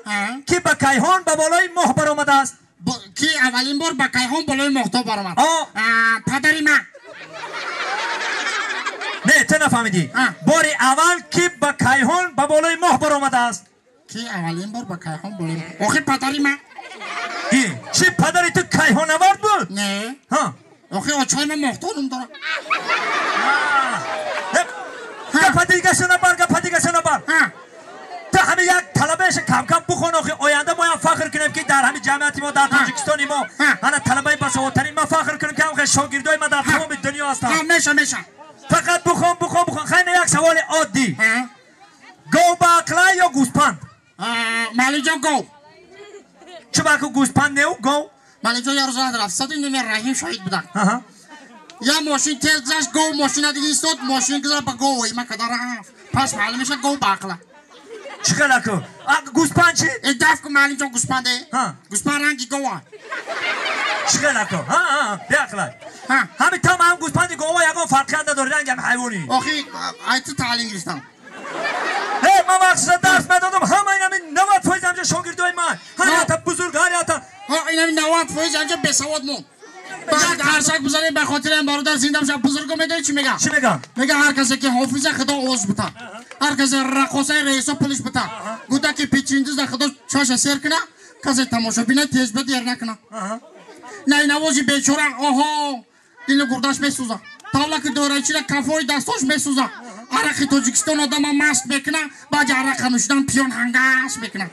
N: ки ба кайҳон ба болои моҳ баромадааст?
K: Ки аввалин бор ба кайҳон болои моҳтоб баромад? Падари ман.
N: Не, ту нафаҳмидӣ. Бори аввал ки ба кайҳон ба болои моҳ баромадааст?
K: Ки аввалин бор ба кайҳон болои охи падари ман.
N: Чи падари ту кайҳонавард буд?
K: Не. Охи очои ман моҳтоб ном дорад.
N: Гапа дигаша набар, гапа дигаша набар. Ту ҳами як талабаеша кам-кам бухон, охи оянда моям фахр кунем ки дар ҳами ҷамъияти мо, дар Тоҷикистони мо ана талабаи басаводтарин. Ман фахр кунем ки ҳам шогирдои ман дар тамоми дунё ҳастанд.
K: Меша, меша.
N: Фақат бухон, бухон, бухон. Хайна як саволи оддӣ. Гов ба ақла ё гӯспанд?
K: Малиҷон, гов.
N: Чӣ баку гӯспанд неу гов?
K: Малиҷон, як рӯз рафт саду ними Раҳим шоҳид будам. Я мошин тез гузашт, гов мошина диги истод, мошин гузашт ба гов има када рафт. Пас маълум мешавад гов ба ақла.
N: Чӣ хел аку? Гӯспанд чи?
K: Э даф ку маълимҷон, гӯспанде. Гӯспанд ранги гова.
N: Чӣ хел аку? Беақлай. Ҳами там ҳам гӯспанди гова ягон фарқият надорад, ранги ҳам ҳайвонӣ.
K: Охи ай ту таълим гирифтам.
N: Э, ман вақтиша дарс медодам, ҳама инами 90% ҳамҷа шогирдои ман. Ҳар ята бузург, ҳар ята.
K: Ҳа, инами 90% ҳамҷа бесавод монд. Баъд қарсак бизанем ба хотири ин бародар зинда бошад. Бузурго медонӣ чӣ мегӯяд?
N: Чӣ мегӯяд?
K: Мегӯяд ҳар касе ки ҳофиза худо овоз бита, ҳар касе раққосаи раисо пулиш бита, гӯдаки печиндуза худо чоша сер куна, касе тамошобина тезба дер накуна. Найнавози бечора оҳо дили гурдаш месӯза, тавлаки дорачира кафои дастош месӯза, арақи Тоҷикистон одама маст мекуна, баъди арақа нӯшидан пиён ҳангаш мекуна.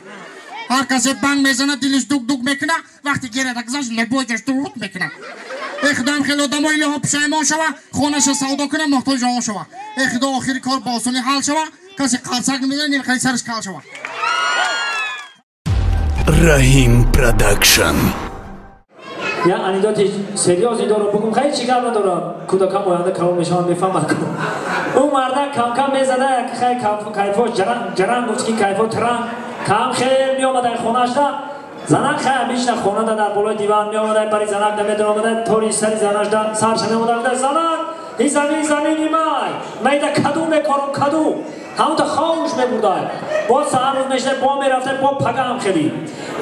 K: Ҳар касе банг мезана дилиш дук-дук мекуна, вақти герада гузашт лебои ҷош дуд мекуна. Э худоам хеле одамо илоҳо пушаймон шава, хонаша савдо куна, муҳтоҷи он шава. Э худо охири кор ба осонӣ ҳал шава, касе қарсак мезана нимхели сараш кал шава.
H: Раҳим Продакшн.
R: Я анекдоти серьёзный дорам, бугум хай чӣ гап надорам. Кӯдакам оянда калон мешаванд, мефаҳмад. Ӯ мардак кам-кам мезада, хай кайфо ҷаранг гуфт ки кайфо транг. Кам хел меомадай хонаашда, занак хай мишна хонада дар болои диван меомадай, бари занак намедоромадай, тори сари занашда сарша меомадай, занак, ин замин замини май, майда каду мекорам каду. Ҳамонта хомӯш мебурдай. Боз саҳар рӯз мешидай, бо мерафтай, бо пагаам хели.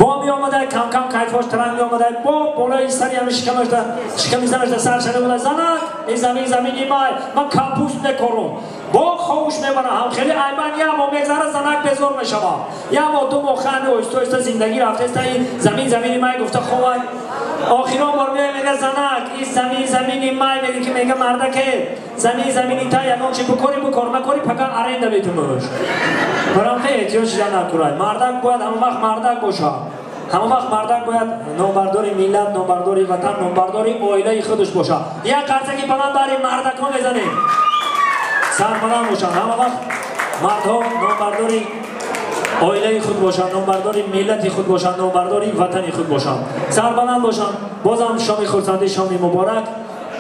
R: Бо меомадай, кам-кам кайфош таранг меомадай, бо болои сари ҳами шикамашда, шиками занашда сарша меомадай, занак, ин замин замини май, ман капуст мекорам. Бо хомӯш мебарам, ҳам хели айман як моҳ мегзара, занак безор мешавад. Як моҳ, ду моҳ хами оҳиста оҳиста зиндагӣ рафтаеста, ин замин замини май гуфта ховай. Охирон бор меояд мега занак, ин замин замини май меги ки мега мардаке, замин замини та ягон чи букори букор накори пака аренда метунуш. Барам хе эҳтиёҷ шида накурай. Мардак бояд ҳама вақт мардак бошад. Ҳама вақт мардак бояд номбардори миллат, номбардори ватан, номбардори оилаи худаш бошад. Як қарсаки баланд бари мардакҳо мезанем. Сарбаланд бошанд. Ҳама вақт мардҳо номбардори оилаи худ бошанд, номбардори миллати худ бошанд, номбардори ватани худ бошанд. Сарбаланд бошанд. Бозам шоми хурсандӣ, шоми муборак.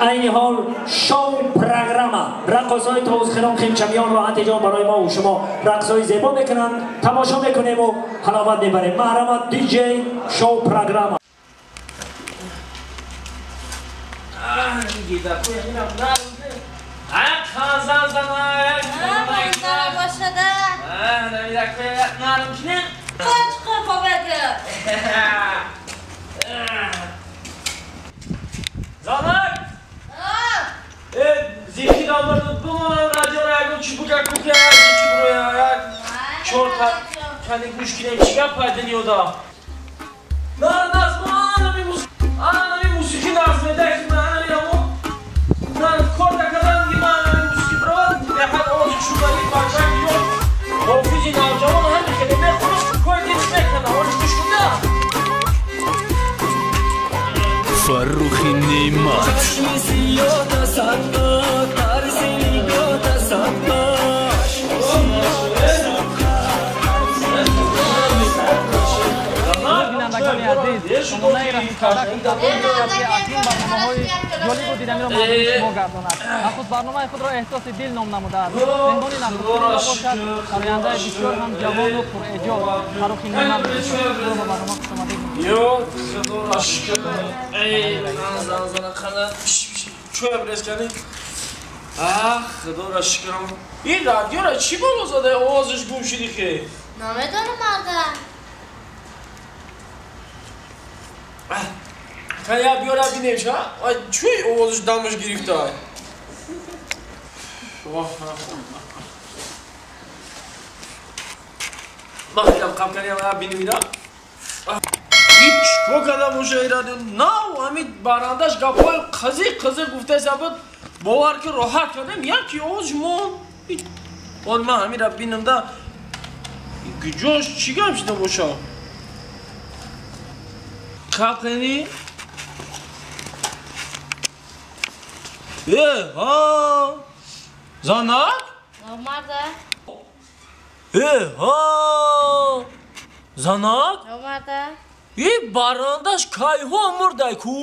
R: Айни ҳол шоу программа. Раққосҳои товусхирон химчамиён роҳатиҷон барои мо ва шумо рақсҳои зебо мекунанд. Тамошо мекунем ва ҳаловат мебарем. Маҳрамат диҷей шоу программа.
G: Занак! Зики дамбарду бумонам радиоро ягон чӣ бука кука як зики буроя як чорта кани гӯш кинем чӣ гап пай дунёда? На назмо анами мусиқӣ нағз меда ки ман анами амо ман кор накардам ки ман анами мусиқӣ биравад беҳад овози шудаи бачак ё ҳофизи навҷавон ҳами хеле мехонад кори дил мекунад оли гӯш кунда.
H: Фаррухи Неъмат.
S: Бинандагони азиз, шумонаи Раҳим Продакшн дар дорад ки акнун барномаҳои ҷолибу диданиро мақдуми шумо гардонад. Нахуст барномаи худро эҳсоси дил ном намудааст. Меҳмони нахустини мо бошад сарояндаи бисёр ҳам ҷавону пурэҷод Фаррухи Неъмат. Шуморо ба барнома хушомадед.
G: Ё худоро шукр. Эй, зан қана чӯя брез кардӣ? Ах, худоро шукрам. Ин радиоро чӣ боло зада овозаш гум шуди хе?
O: Намедонам марда.
G: Я биёра бинем ша? Ай чӯй овозаш дамаш гирифта? Махкам қапканям бинем ира. Ҳеҷ чикор карда боша ира нав ҳамин барандаш гапҳои қазиқ қазиқ гуфтаеса буд бовар ки роҳат кардем яки овозш мон. Он ман ҳамира бинам да гиҷош чӣ гап шуда боша? Қапкани? Э, ҳа! Занак?
O: Марда.
G: Э, ҳа! Занак?
O: Марда.
G: И барандаш кайҳо мурдай ку?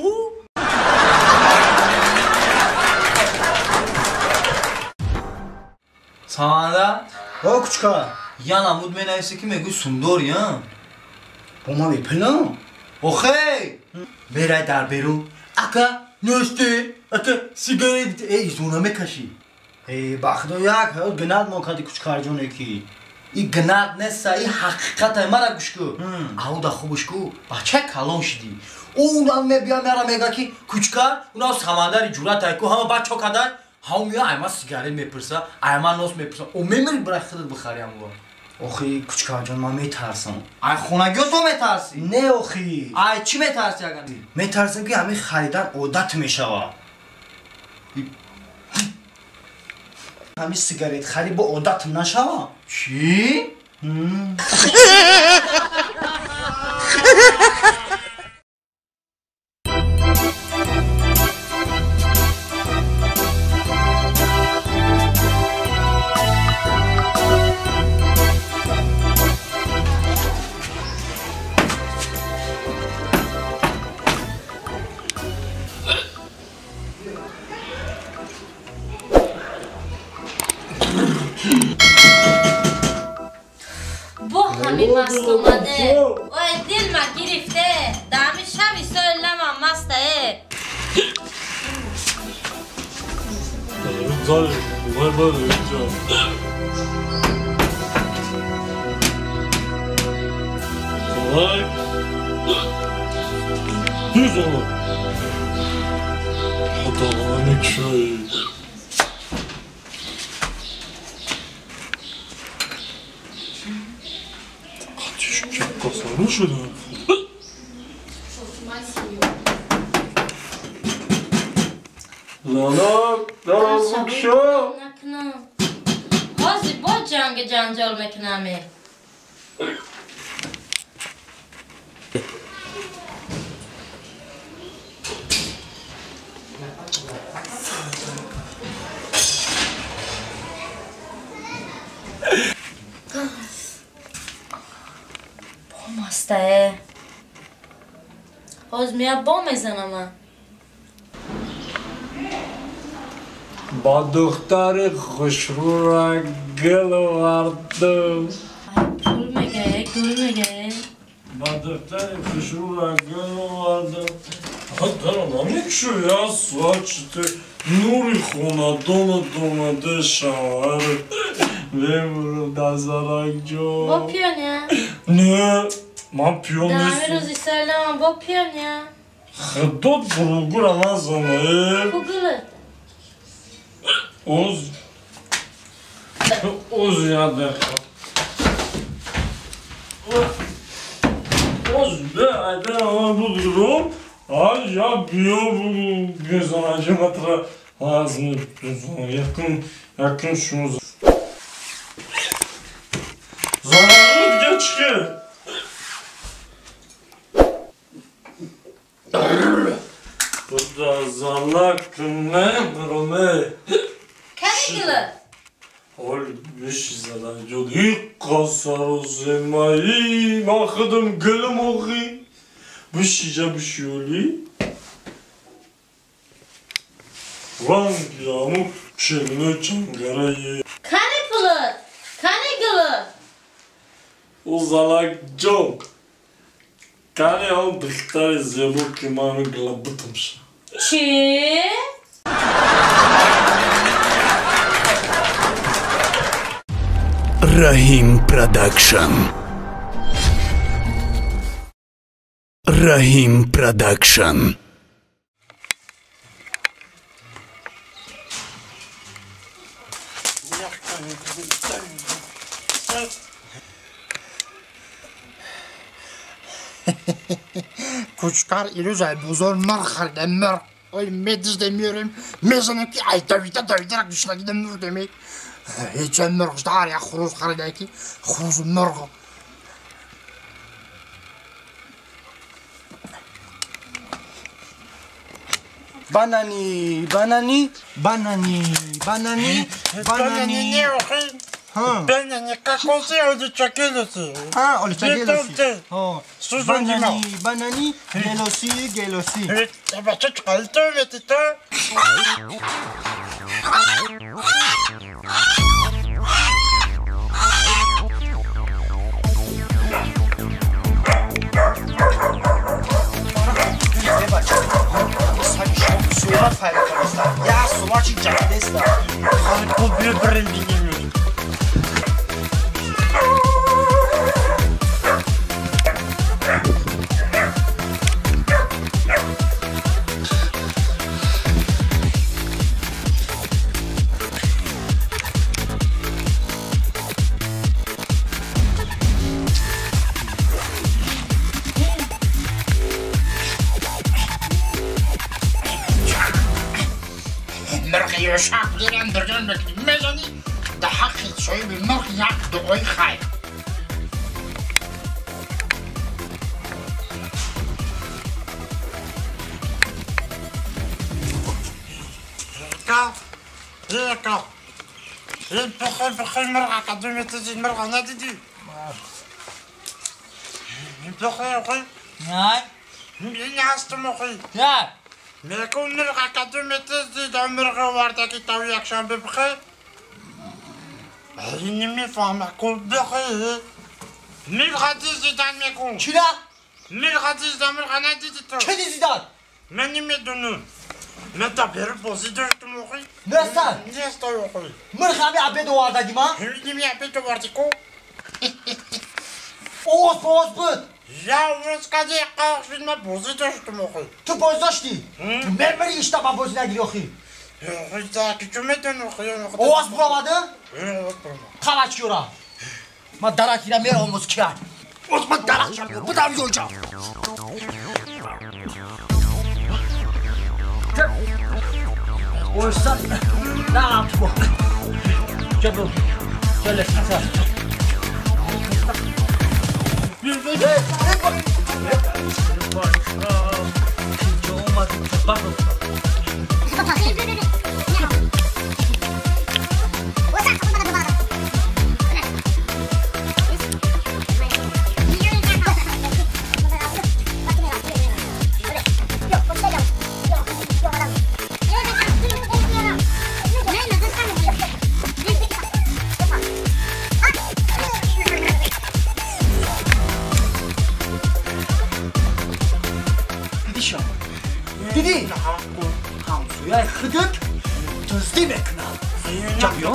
P: Саманда? О, кучка, я намуд менависи ки мегӯй сундори, а? Бо ман бепилам? Охей! Мерай дар берун. Ака, нӯшти, ака, сигарет, э, изона мекашӣ. Э, ба худо як ҳаёт гинат мо кади кучкарҷоне ки. И гинат неста, и ҳақиқата мара гӯш ку. Ауда хубш ку, бача калон шидӣ. Унам мебия мара мега ки кучкар, унам самандари ҷуръатай ку, ҳама бачо кадай, ҳам мея айма сигарет мепурса, айма нос мепурса. О мемири бирай худат бихари амго. Охи кучкарҷон, ман метарсам. Ай хонагиё то метарсӣ? Не охи. Ай чӣ метарсӣ агар? Метарсам ки ҳамин харидан одат мешавад. Ҳамин сигарет харид бо одат нашавад? Чӣ?
O: Бо ҳамин маст омаде. Ой, дилма гирифте. Дар ҳамин шаби сойлама мастае.
G: Занак, дарозу кушо.
O: Накунам. Ҳозир бо ҷанг ҷанҷол мекунаме. Бомастае. Ҳозир мея бо мезанама.
G: Ба духтари хушрӯра гул овардам.
O: Пул мегае, гул мегае.
G: Ба духтари хушрӯра гул овардам. Дара намекушоя соат нури хонадонат омада шавҳарат. Мемурам дазаракҷон.
O: Бо пиёня?
G: Не, ман пиён нестам.
O: Дар ҳамин рӯзи салом, бо пиёня?
G: Худо дурӯғгӯра назана.
O: Ку гулат?
G: Оз як дақиқа. Оз бе айда будурум. Ай я биё бугу безанаҷи матра лазм якун якун шумо занаҷи дига чӣ хел? Буда занак мемруме.
O: Кани гулат?
G: Ol биши занаҷон иққа саросемаи ман худам гулм охи. Бишиҷа бишиёли ранги аму ширину чангарае.
O: Кани пулат? Кани гулат?
G: О занакҷон, кани он духтари зебо ки ман гула бутамша.
O: Чӣ?
H: Раҳим Продакшн. Раҳим Продакшн.
K: Кучкар ирӯз ай бозор мурғ харида, мурғ. Ой, медизда меорем, мезанем ки ай давида давида гушнагида мурдем. Ҳеҷ мурғ дар як хурӯз харида ки хурӯзу мурғ.
P: Банани, банани, банани, банани, банани.
M: Банани, кокоси, оличакелоси.
P: А, оличакелоси. Банани, банани, гелоси, гелоси.
M: Бача чқалто метито?
P: Суҳбат пайдо кардастам. Як сумачи ҷакидестам.
M: Хуб, биё бирем бинем.
K: شب دیرم برگن بکنی میزنی در حق صاحب مرغ یک دعای خیر. یکا یکا بخیر بخیر مرغ قدومی تزید مرغ ندیدی؟ بخیر بخیر
P: نه
M: این هستم آخی.
P: نه
M: میکن مرغ قدومی تزید مرغ آورده که تا یکشنبه بخیر. این نمیفهمه کن بخیر مرغ دزدیدن میکن.
P: چرا؟
M: مرغ دزدیدن مرغ ندیدی تو.
P: چه دزدیدن؟
M: من نمیدونم. من تا بیرون بازی داشتم آخی.
P: نیستن؟
M: نیستن آخی.
P: مرغ همی عبید آوردگی ما؟
M: نمی عبید آوردی کو؟
P: اوز باز بود.
M: یا اوز کدی قاق شد من بازی داشتم آخی.
P: تو بازی داشتی؟ من مری اشتا من بازی نگیری آخی.
M: آخی که میدونم آخی.
P: اوز برآمده؟
M: اوز برآمده.
P: خلک یورا. من درک ایرم میرم اوز کرد. اوز من درک شد. بدم یوجا. Ойса на ту. Ҷабу. Ҷале саса. Диди? Ҳамсояи худат дуздӣ мекунад. Ҷабиё?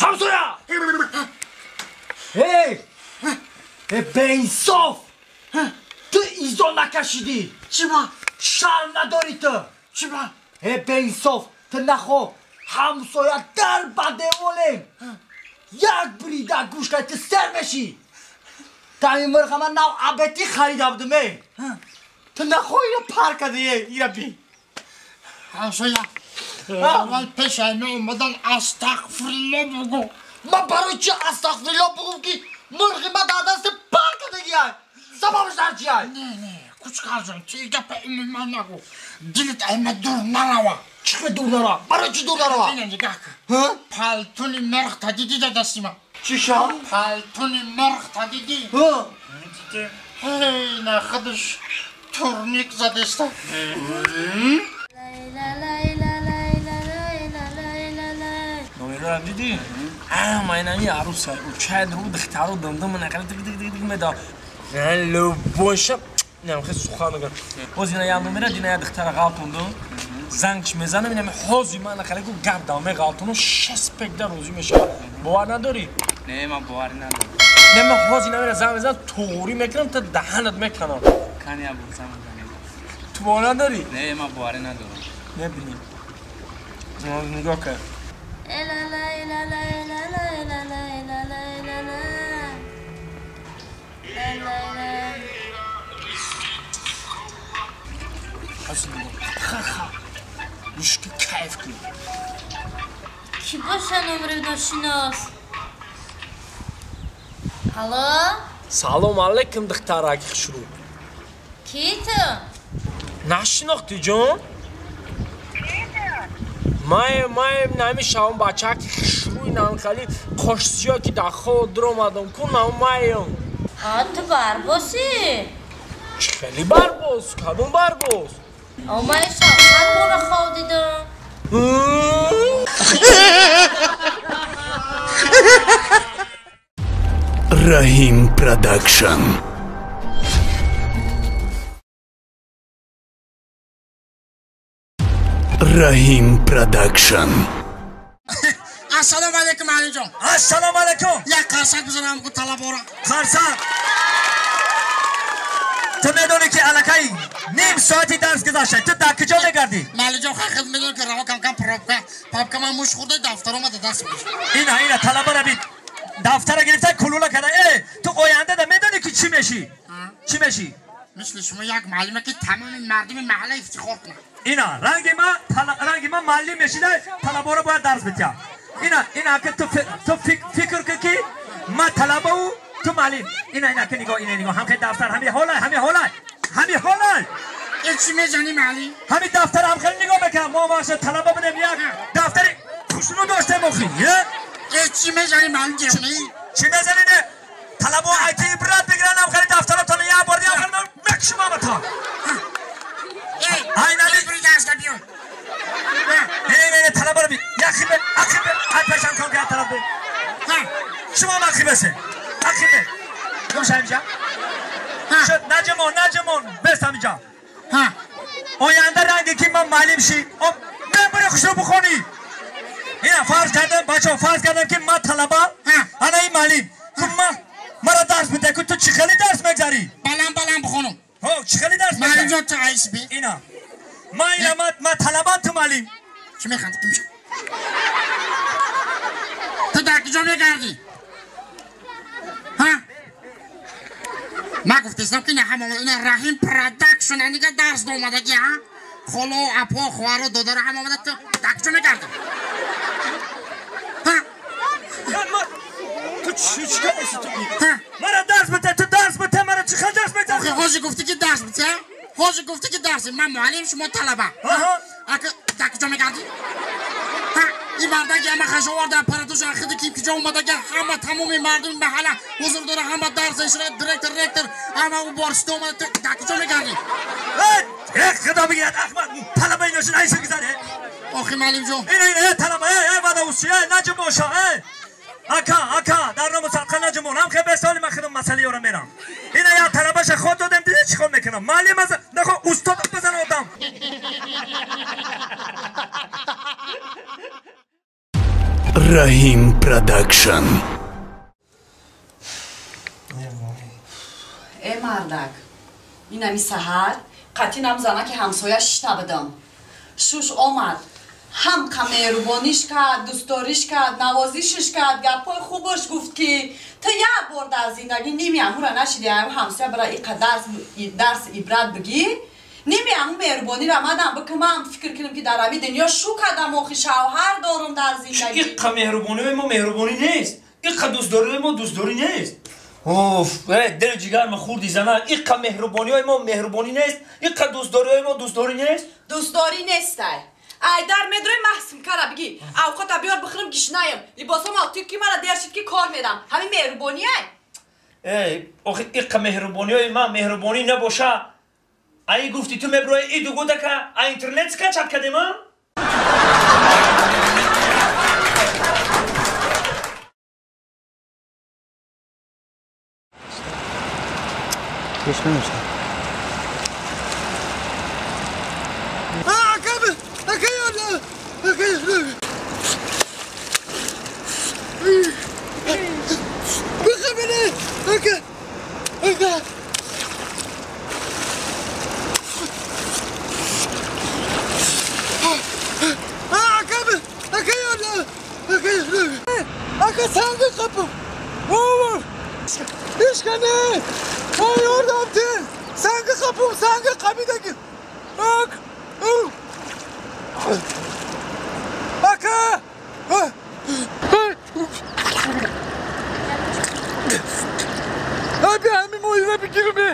P: Ҳамсоя! Эй! Э беинсоф! Ту изо накашидӣ! Чима? Шарм надорӣ ту! Чима? Э беинсоф! Ту нахо ҳамсоя дар ба деволем! Як бурида гӯш кардӣ ту сер мешӣ! Тами мирға ман нав абетӣ харида будум э! Ту нахо ира пар кардӣ э ира би!
K: Ҳамсоя, аввал пешаи ме омадан астағфирулло бугӯ.
P: Ман барои чи астағфирулло бугӯм ки мирғи ма дар дасти пар кардагиай? Сабабаш дар чиай?
K: Не, не, кучкарҷон, ту и гапа умуман нагӯ. Дилат айма дур нарава.
P: Чӣ хел дур нарава? Барои чӣ дур нарава?
K: Ина нигоҳ кун. Палтуни мирғ та дидӣ дар дасти ман?
P: Чӣ ша?
K: Палтуни мирғ та дидӣ? Дидӣ. Ҳей, на худаш турник задеста.
G: Номерам дидӣ? Майнами аруса. Чай друг духтару дымдым нақали диг диг диг диг меда. Любойша. Ням хел сухан мегӯям. Боз ина як номера дина як духтара ғалтондум. Зангш мезанам инами ҳози ман нақали гу гап дам меғалтону 6 пекда розӣ мешавад. Бовар надорӣ?
T: Не, ман боварӣ надорам.
G: Не, ман ҳози намера занг мезанам, туғрӣ мекунам та даҳанат меканам.
T: Кани абу занг мезанӣ.
G: Ту бовар надорӣ?
T: Не, ман боварӣ надорам.
G: Небинӣ. Нигоҳ кар. Мушки кайф кун.
O: Ки боша номери ношинос? Алло?
G: Салом алейкум, духтараки хушрӯ.
O: Ки ту?
G: Нашинохтӣ ҷон? Маем нами шавам бачаки хушрӯи нанхали қошсиё ки дар хоб дуромадам ку нам маем.
O: А ту барбосӣ?
G: Чӣ хеле барбос? Кадом барбос?
O: Омаи шавқат бора хоб дидам.
H: Раҳим Продакшн. Раҳим Продакшн.
K: Ассалому алайкум, Алиҷон.
N: Ассалому алайкум.
K: Як қарсак бизанам ку талабора.
N: Қарсак. Ту медонӣ ки аллакай ним соати дарс гузашта. Ту дар куҷо мегардӣ?
K: Малиҷон, хай медонӣ ки раво кам-кам пробка. Папка ман муш хӯрда дафтар омада даст мекашад.
N: Ина, ина талабара бит. Дафтара гирифта кулула карда. Э, ту оянда да медонӣ ки чӣ мешӣ? Чӣ мешӣ?
K: Мисли шумо як муаллиме ки тамоми мардуми маҳалла ифтихор кунад.
N: Ина, ранги ма муаллим мешида, талабора бояд дарс битям. Ина, ина ки ту фикр кун ки ма талабаву ту муаллим. Ина, ина ки нигоҳ, ина нигоҳ, ҳам ки дафтар ҳами ҳолай, ҳами ҳолай, ҳами ҳолай.
K: Э чӣ мезанӣ муаллим?
N: Ҳами дафтар ҳам хеле нигоҳ мекунам. Мо маша талаба будем як дафтари хушнуд доштем охи.
K: Э чӣ мезанӣ муаллим ҷонӣ?
N: Чӣ мезанӣ не? Талабо айти ибрат бигиранд ҳам хеле дафтаратон як бор дигар хеле мекушам ҳаматон.
K: Эй,
N: Айнали
K: бери даста биё.
N: Не, не, не, талабаро би. Яхибе, ақибе, ай пешам кон ки талаб би. Шумо ҳам ақибесе. Ақибе. Гӯш ҳамиҷа. Шуд, наҷмон, наҷмон, бес ҳамиҷа. Оянда ранге ки ман муаллим ши, мебари хушрӯ бухонӣ. Ина фарз кардам, бачаҳо, фарз кардам ки ман талаба, ана ин муаллим. Ку ман мара дарс биде, ку ту чӣ хеле дарс мегзарӣ?
K: Баланд баланд бихонам.
N: Ҳо, чӣ хеле дарс мегзарӣ?
K: Муаллим ҷон, ту айс би.
N: Ина. Ман ина ман талабам, ту муаллим.
K: Чӣ механдӣ? Ту дар куҷо мегардӣ? Ҳа? Ман гуфтистам ки ҳама ина Раҳим Продакшн анига дарс омадаги, ҳа? Холо, апо, хоҳаро, додаро ҳама омада, ту дар куҷо мегардӣ?
F: Ту чӣ кардӣ ту? Мара дарс бите, ту дарс бите, мара чӣ хел дарс медиҳӣ?
K: Охи ҳозир гуфтӣ ки дарс бите? Ҳозир гуфтӣ ки дарс, ман муаллим, шумо талаба. Ака дар куҷо мегардӣ? Ин мардаки ҳама хашоварда аппаратуша хиди ки куҷо омадаги, ҳама тамоми мардуми маҳалла ҳузур дора, ҳама дарс ишра, директор, ректор, ҳама у борчида омада, ту дар куҷо мегардӣ?
F: Э, худо бигирад, Аҳмад, талаба иношин айша гузаре.
K: Охи муаллимҷон.
F: Ин талаба, э, вадаусчи, э, наҷм боша, э. Ака, ака, дар ному садқа наҷмон, ҳам хе бесоли ман худам масъалаи ёра мерам. Ина я талабаша ход додем, диди чӣ кор мекунам? Муаллим аз нахо устод бизан одам.
H: Раҳим Продакшн.
J: Э мардак, инами саҳар қатъинам занаки ҳамсоя шишта будам. Шуш омад, ҳам қа меҳрубониш кард, дӯстдориш кард, навозишиш кард, гапҳои хубаш гуфт, ки ту як бор дар зиндагӣ ними амура нашиди, ам ҳамсоя бара иқа дарс ибрат бигӣ, ними аму меҳрубониро мадам бикунам, фикр кунам ки дар ами дунё шу кардам, охи шавҳар дорум дар зиндагӣ.
F: Иқа меҳрубониҳои мо меҳрубонӣ нест, иқа дӯстдориҳои мо дӯстдорӣ нест. Оф, дилу ҷигарма хурди зана, иқа меҳрубониҳои мо меҳрубонӣ нест, иқа дӯстдориҳои мо дӯстдорӣ нест.
J: Дӯстдорӣ нестай. Айдар медрои маҳсимкара бигӣ, авқота биёр бихӯрам, гишнаем, либосам ту ки мара дер шид ки кор медам, ҳамин меҳрубониай?
F: Эй, охи иқа меҳрубониҳои ман меҳрубонӣ набоша. Ай гуфти ту меброи и дугудака, а интернет скачат кардем, а?
A: Пеш намешавад.
E: Ака санги қапым. Ишкане. Ай ордамтин. Санги қапым, санги қабидаги. Ак. Ака. Аби ҳами моира бигирме.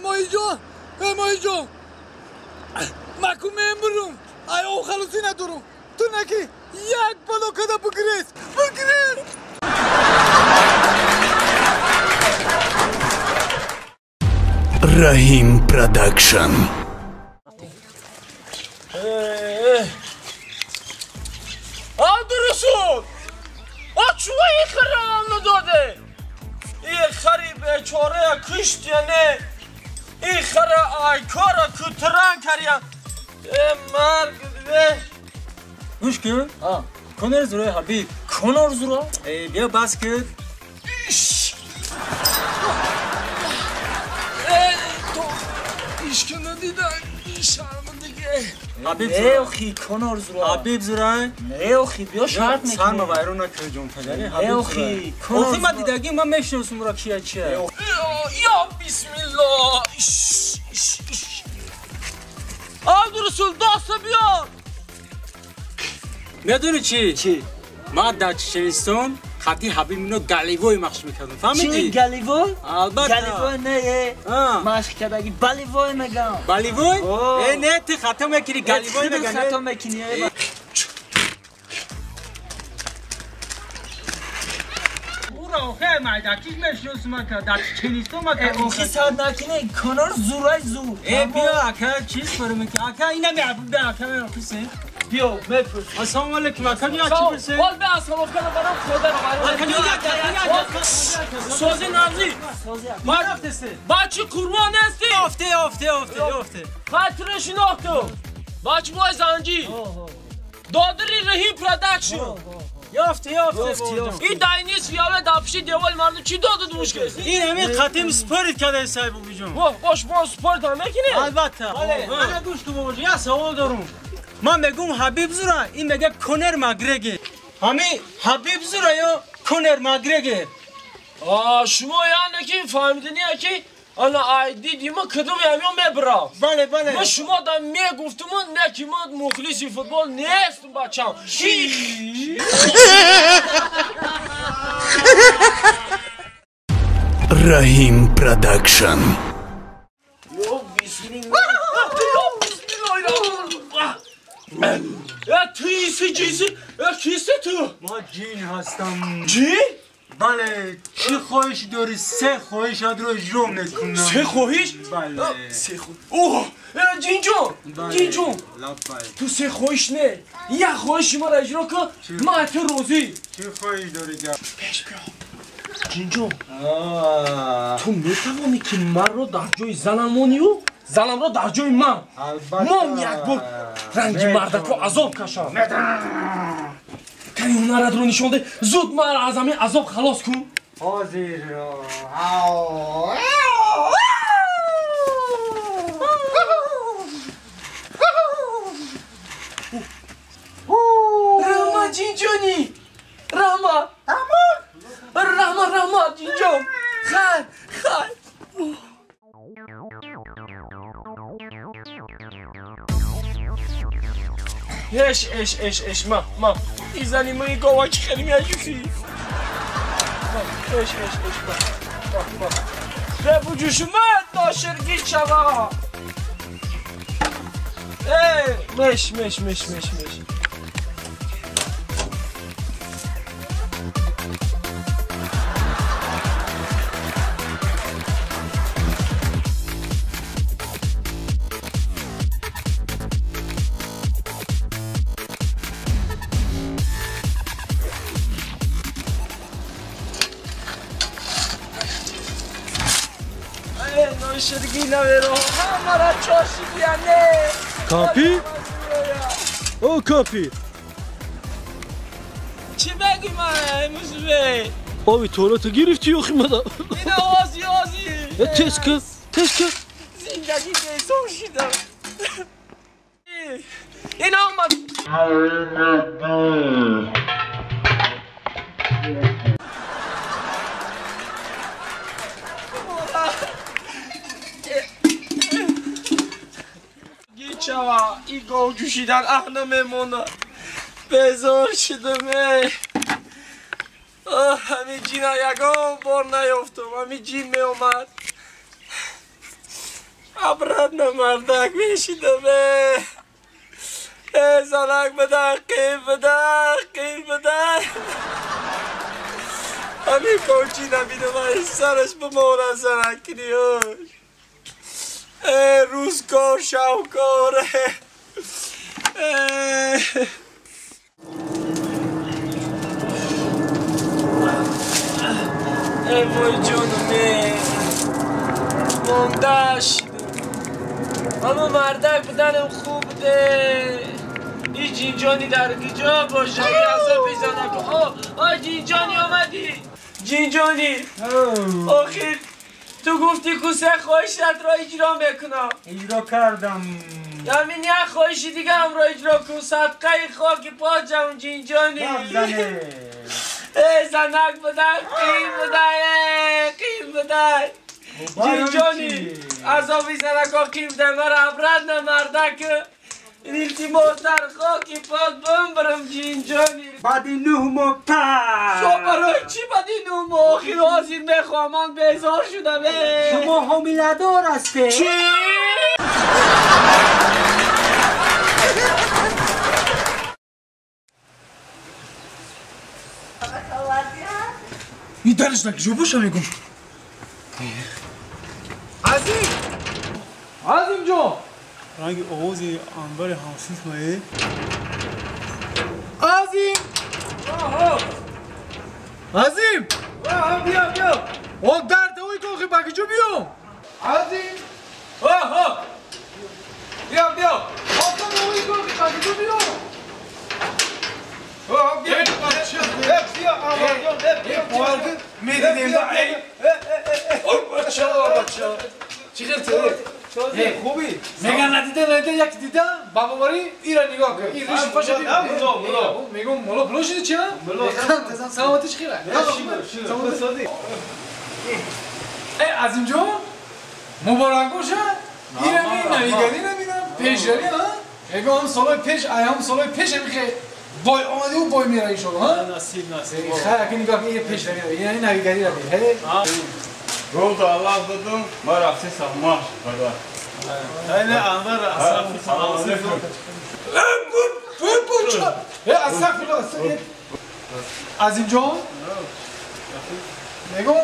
E: Моиҷон, моиҷон. Маку мемурум. Ай о халосӣ надорум. Ту наки як бало када бигирез. Бигирез.
H: Раҳим Продакшн.
G: Абдурасул! А чува ин хара надоде? Ин хари бечора кушт я не? Ин хара айкора кутран каря. Э марг бе.
E: Гӯш кун. Конор зура Ҳабиб.
G: Конор зура?
E: Э биё бас кун.
G: Э то ишкина дида шармандагӣ.
E: Ҳабиб
A: Не охи Конор зура.
E: Ҳабиб зура?
A: Не охи биё шарт мекунем.
E: Сарма вайрон накун ҷон падари.
A: Не охи.
E: Охи ман дидагӣ ман мешиносам ура кия чия.
G: Я бисмиллоҳ. Абдурасул даста биёр.
E: Медонӣ чӣ? Чӣ? Ман дар Чеченистон хати Ҳабиб мино галивой машқ мекардам. Фаҳмидӣ?
A: Чӣ галивой?
E: Албатта.
A: Галивой не, машқ кардаги баливой мегам.
E: Баливой? Э не, ту хато мекунӣ, галивой мегам.
A: Хато мекунӣ.
E: Ура, охе, майдакиш мешиносам ака, дар Чеченистон ма
A: кардам. Охи сад накунӣ, Конор зурай зур.
E: Э биё ака, чиз фарм мекунӣ? Ака ина меҳбуб ака мепурсем.
G: Биё, мепурсем.
E: Ассалому алайкум, ака биё чӣ пурсем?
G: Ҳол бе ассалому алайкум, барам худо
E: Ака биё,
G: Сози навзи. Бачи қурбон нести?
E: Офте, офте, офте, офте.
G: Хатире шинохтум. Бачи мой занҷи. Додири Раҳим Продакшн.
E: Ёфте, ёфте, ёфте.
G: Ин дайнис фиёле дар пишти девори мардум чӣ додуд мушкил?
E: Ин ҳамин қатим спорит карда сай бобиҷон.
G: Воҳ, бош мо спорт ҳам мекунем?
E: Албатта. Ана гӯш кун бобоҷон, як савол дорум. Ман мегӯм Ҳабиб зура, ин мега Конор Макгрегор. Ҳамин Ҳабиб зура ё Конор Макгрегор.
G: Шумо яъне ки фаҳмидания ки ана айди дима кадом ямён мебрав.
E: Бале, бале.
G: Ма шумо да мегуфтуму не ки ма мухлиси футбол нестум бачам.
H: Раҳим Продакшн.
G: Ё бисмилла. Ё бисмилла. Я туиси ҷиси, я киси ту?
E: Ма ҷин ҳастам.
G: Ҷин?
E: Бале, чӣ хоҳиш дорӣ? Се хоҳишатро иҷро мекунам.
G: Се хоҳиш?
E: Бале.
G: Се хоҳиш. Оҳ, ҷинҷон, ҷинҷон. Ту се хоҳиш не. Як хоҳиши маро иҷро кун, ман аз ту розӣ.
E: Чӣ хоҳиш дорӣ гап?
G: Пеш биё. Ҷинҷон, ту метавонӣ ки маро дар ҷои занам монию занамро дар ҷои ман. Мон як бор ранги мардако азоб кашам. Кани ҳунаратро нишон де, зуд маро аз ҳамин азоб халос кун.
E: Ҳозир.
G: Раҳмат, ҷинҷонӣ. Раҳмат. Раҳмат, раҳмат, ҷинҷон. Хайр, хайр. Еш, еш, еш, еш, ма, ма. Изани мои гова чӣ хеле меаҷӯшӣ. Еш, еш, еш, ма, ма, ма. Ребуҷӯшума ноширгӣ шава. Э, меш, меш, меш, меш, меш.
E: Капи? О, капи!
G: Чӣ бегӯй ман, мусбе?
F: Ови туалета гирифтӣ ё химада?
G: Ина ози, ози!
F: Тез ки, тез ки!
G: Зиндагӣ бесом шидам. Ина омад! Чава, и гов ҷӯшидан аҳ намемонад. Безор шудам, эй. Ҳамин ҷина ягон бор наёфтум, ҳамин ҷин меомад. Обратно мардак мешидам, эй. Эй, занак бидар, қир бидар, қир бидар. Ҳамин говҷина бинам, сараш бимонад занак киниёш. Рӯзкор, шавкор. Эй, вой ҷонум, монда шидам. Аммо мардак буданам хуб буде. Ин ҷинҷони дар куҷо бошад? Азоби занак. О, ҷинҷони омадӣ. Ҷинҷони, охир ту гуфтӣ ку се хоҳишатро иҷро мекунам.
E: Иҷро кардам.
G: Ҳамин як хоҳиши дигаамро иҷро кун. Садқаи хоки поҷам, ҷинҷонӣ. Эй, занак будан, қин будай, қин будай. Ҷинҷонӣ, азоби занако қин будай. Маро обратно мардак илтимос дар хоки пок бимбирам, ҷинҷонӣ.
E: Баъди 9 моҳ пас.
G: Шо барои чӣ баъди 9 моҳ? Охир ҳозир мехоҳам, ман безор шудам.
E: Шумо ҳомиладор ҳастед.
G: Чӣ?
I: Ин дарш накиҷо боша мегум. Азим! Азимҷон!
Q: Ранги овози анвари ҳамсинф мае?
I: Азим! Азим!
G: Биё, биё!
I: О, дар тавои кохи ба киҷо биём? Азим!
G: Биё, биё!
I: О, тавои кохи ба киҷо биём?
G: Медидем. Ой, бача, бача. Чӣ хел ту?
I: خوبی میگن ندیده یک دیدم با باوری ایرا نگاه کن این ریش پاش دید میگم مولا پلوش چی نه سلامتیش خیره سلامتی از اینجا مبارک باشه ایرانی نویگری نمیدم پیشروی ها میگم هم سالای پیش ایام سالای پیش میخه بای آمدی و بای میره ایشون ها
Q: نصیب نصیب
I: خیر که نگاه این پیشروی یعنی نویگری رو هی
Q: روز الله دادم ما رفتی سخماش خدا نه انور اصلا
I: استغفرالله از اینجا میگم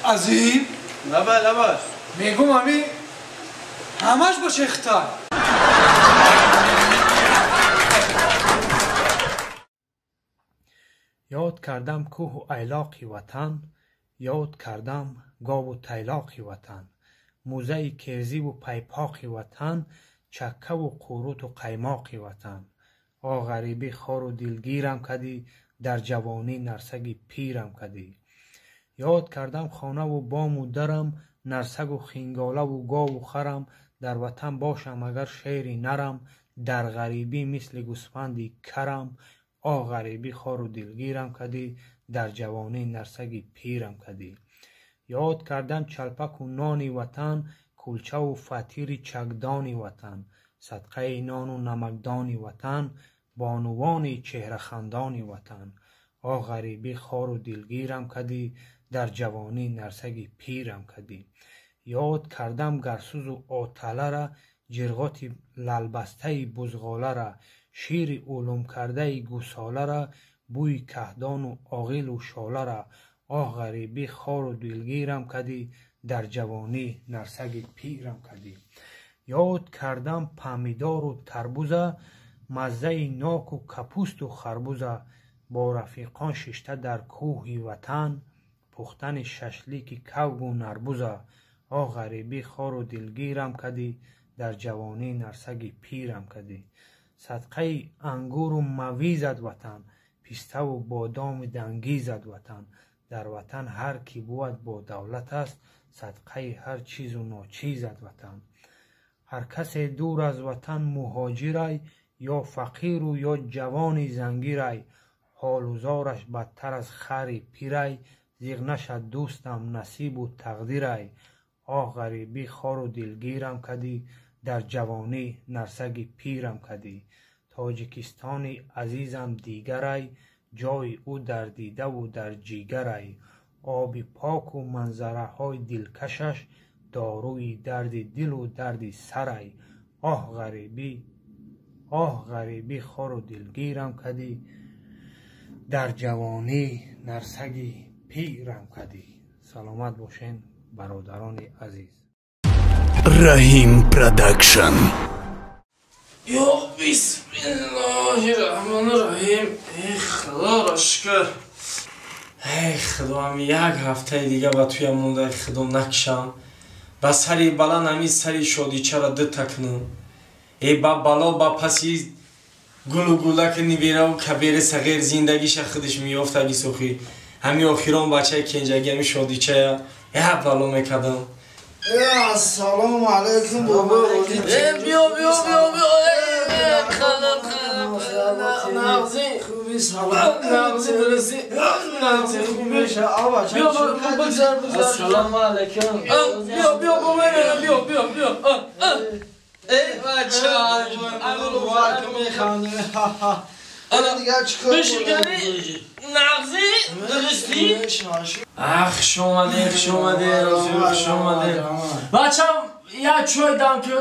I: عظیم
Q: لبا
I: میگم همی همش باشه اختار
U: یاد کردم کوه و ایلاقی وطن، یاد کردم گاو و تیلاقی وطن، موزه کرزی و پیپاقی وطن، چکه و قوروت و قیماقی وطن. آ غریبی خار و دلگیرم کدی، در جوانی نرسگی پیرم کدی. یاد کردم خانه و بام و درم، نرسگ و خینگاله و گاو و خرم، در وطن باشم اگر شیری نرم، در غریبی مثل گوسفندی کرم. آ غریبی خار و دلگیرم کدی، در جوانی نرسگی پیرم کدی. یاد کردم چلپک و نانی وطن، کلچه و فطیر چکدانی وطن، صدقه نان و نمکدانی وطن، بانوان چهره خندانی وطن. آ غریبی خار و دلگیرم کدی، در جوانی نرسگی پیرم کدی. یاد کردم گرسوز و آتله را، جرغات لالبسته بزغاله را، شیر علوم کرده گوساله را، بوی کهدان و آغیل و شاله را. آه غریبی خار و دلگیرم کدی، در جوانی نرسگی پیرم کدی. یاد کردم پمیدار و تربوزه، مزه ناک و کپوست و خربوزه، با رفیقان ششته در کوهی وطن، پختن ششلیک کوگ و نربوزه. آه غریبی خار و دلگیرم کدی، در جوانی نرسگی پیرم کدی. صدقه انگور و مویزد وطن، پسته و بادام دنگیزد وطن، در وطن هر کی بود با دولت است، صدقه هر چیز و ناچیزد وطن. هر کس دور از وطن مهاجرای، یا فقیر و یا جوانی زنگیرای، حال و زارش بدتر از خری پیرای، زیغ نشد دوستم نصیب و تقدیرای. آه غریبی خار و دلگیرم کدی، در جوانی نرسگی پیرم کدی. تاجیکستان عزیزم دیگرای، جای او در دیده و در جیگرای، آب پاک و منظره های دلکشش، داروی درد دل و درد سرای. آه غریبی خار و دلگیرم کدی، در جوانی نرسگی پیرم کدی. سلامت باشین برادران عزیز.
H: رحیم پروداکشن.
G: یا بسم الله الرحمن الرحیم. ای خدا را شکر. ای خدا هم یک هفته دیگه با توی مونده خدا نکشم. با سری بلند همی سری شادی چرا دو تکنم. ای با بالا با پسی گل و گلک نیویره و کبیر صغیر زندگیش خودش میافتگی سخی. همی آخران بچه کنجگی همی شادی چه یه بالا میکردم.
V: السلام علیکم بابا.
G: بیا بیا بیا بیا. خلا خلا نغزی
V: خوبی سلام
G: نغزی درستی نغزی خوبی بیا بگذار بگذار.
V: السلام علیکم.
G: بیا بیا بابا بیا بیا بیا. ای بچه
V: مبارک میخوانه.
G: بشکنی نغزی درستی. خوش اومده خوش اومده خوش اومده بچم. یا چای دم که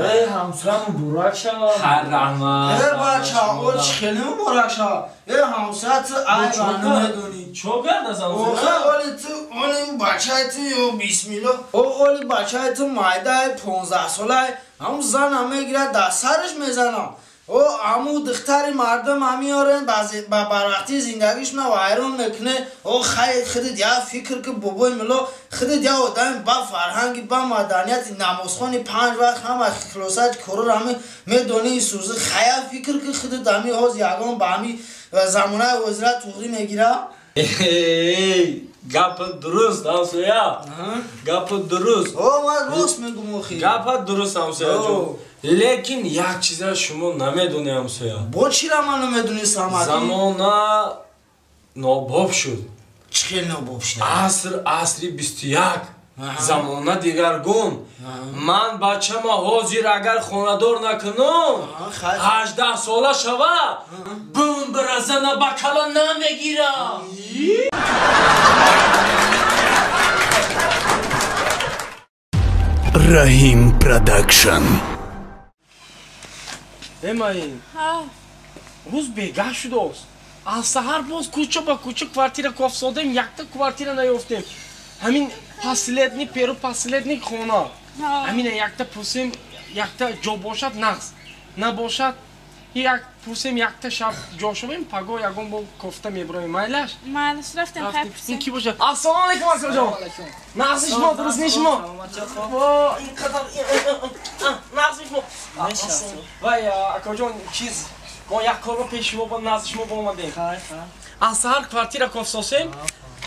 V: ای همسرم مبارک شد.
G: هر رحمت
V: ای بچه او خیلی مبارک شد. ای همسرت ای نمیدونی
G: چو کرد از
V: همسرت؟ اولی تو اون بچه تو یا بسم الله اولی بچه تو مایده 15 ساله هم زن همه میگیره دست سرش میزنم. او امو دختری مردم همیارن با بروقتی زندگیش نه وایرون میکنه. او خیلی خودت یا فکر که بابای ملا خودت یا آدم با فرهنگ با مدنیت نمازخوانی 5 وقت هم خلاصت کرور همه میدونی سوزه خیلی فکر که خودت همی هاز یگان با همی زمانه وزارت تغری میگیره.
G: Эй, гап дуруст, ҳамсоя. Гап дуруст.
V: О, ман рост мегум охи.
G: Гап дуруст, ҳамсоя ҷон. Лекин як чиза шумо намедонед, ҳамсоя.
V: Бо чира ман намедонӣ, Самад?
G: Замона нобоб шуд.
V: Чӣ хел нобоб шуд?
G: Аср асри 21. Замона дигаргун. Ман бачама ҳозир агар хонадор накунам, 18 сола шава, бумбразана ба кала намегирам.
H: Раҳим Продакшн.
G: Эмаин. Рӯз бегаҳ шудааст. Аз саҳар боз кӯча ба кӯча квартира кофсодем, якта квартира наёфтем. Ҳамин последний перу последний хона. Ҳамина якта пурсем, якта ҷо бошад нағз. Набошад, як пурсем, якта шаб ҷо шавем, паго ягон бо кофта мебироем. Майлаш?
B: Майлаш, рафтем, хайр пурсем.
G: Ин ки бошад? Ассалому алайкум, акаҷон. Нағзи шумо, дуруст не шумо? Во, ин қадар нағзи шумо. Вай, акаҷон, чиз, мо як корро пеши шумо ба назди шумо омадем. Аз саҳар квартира кофсосем.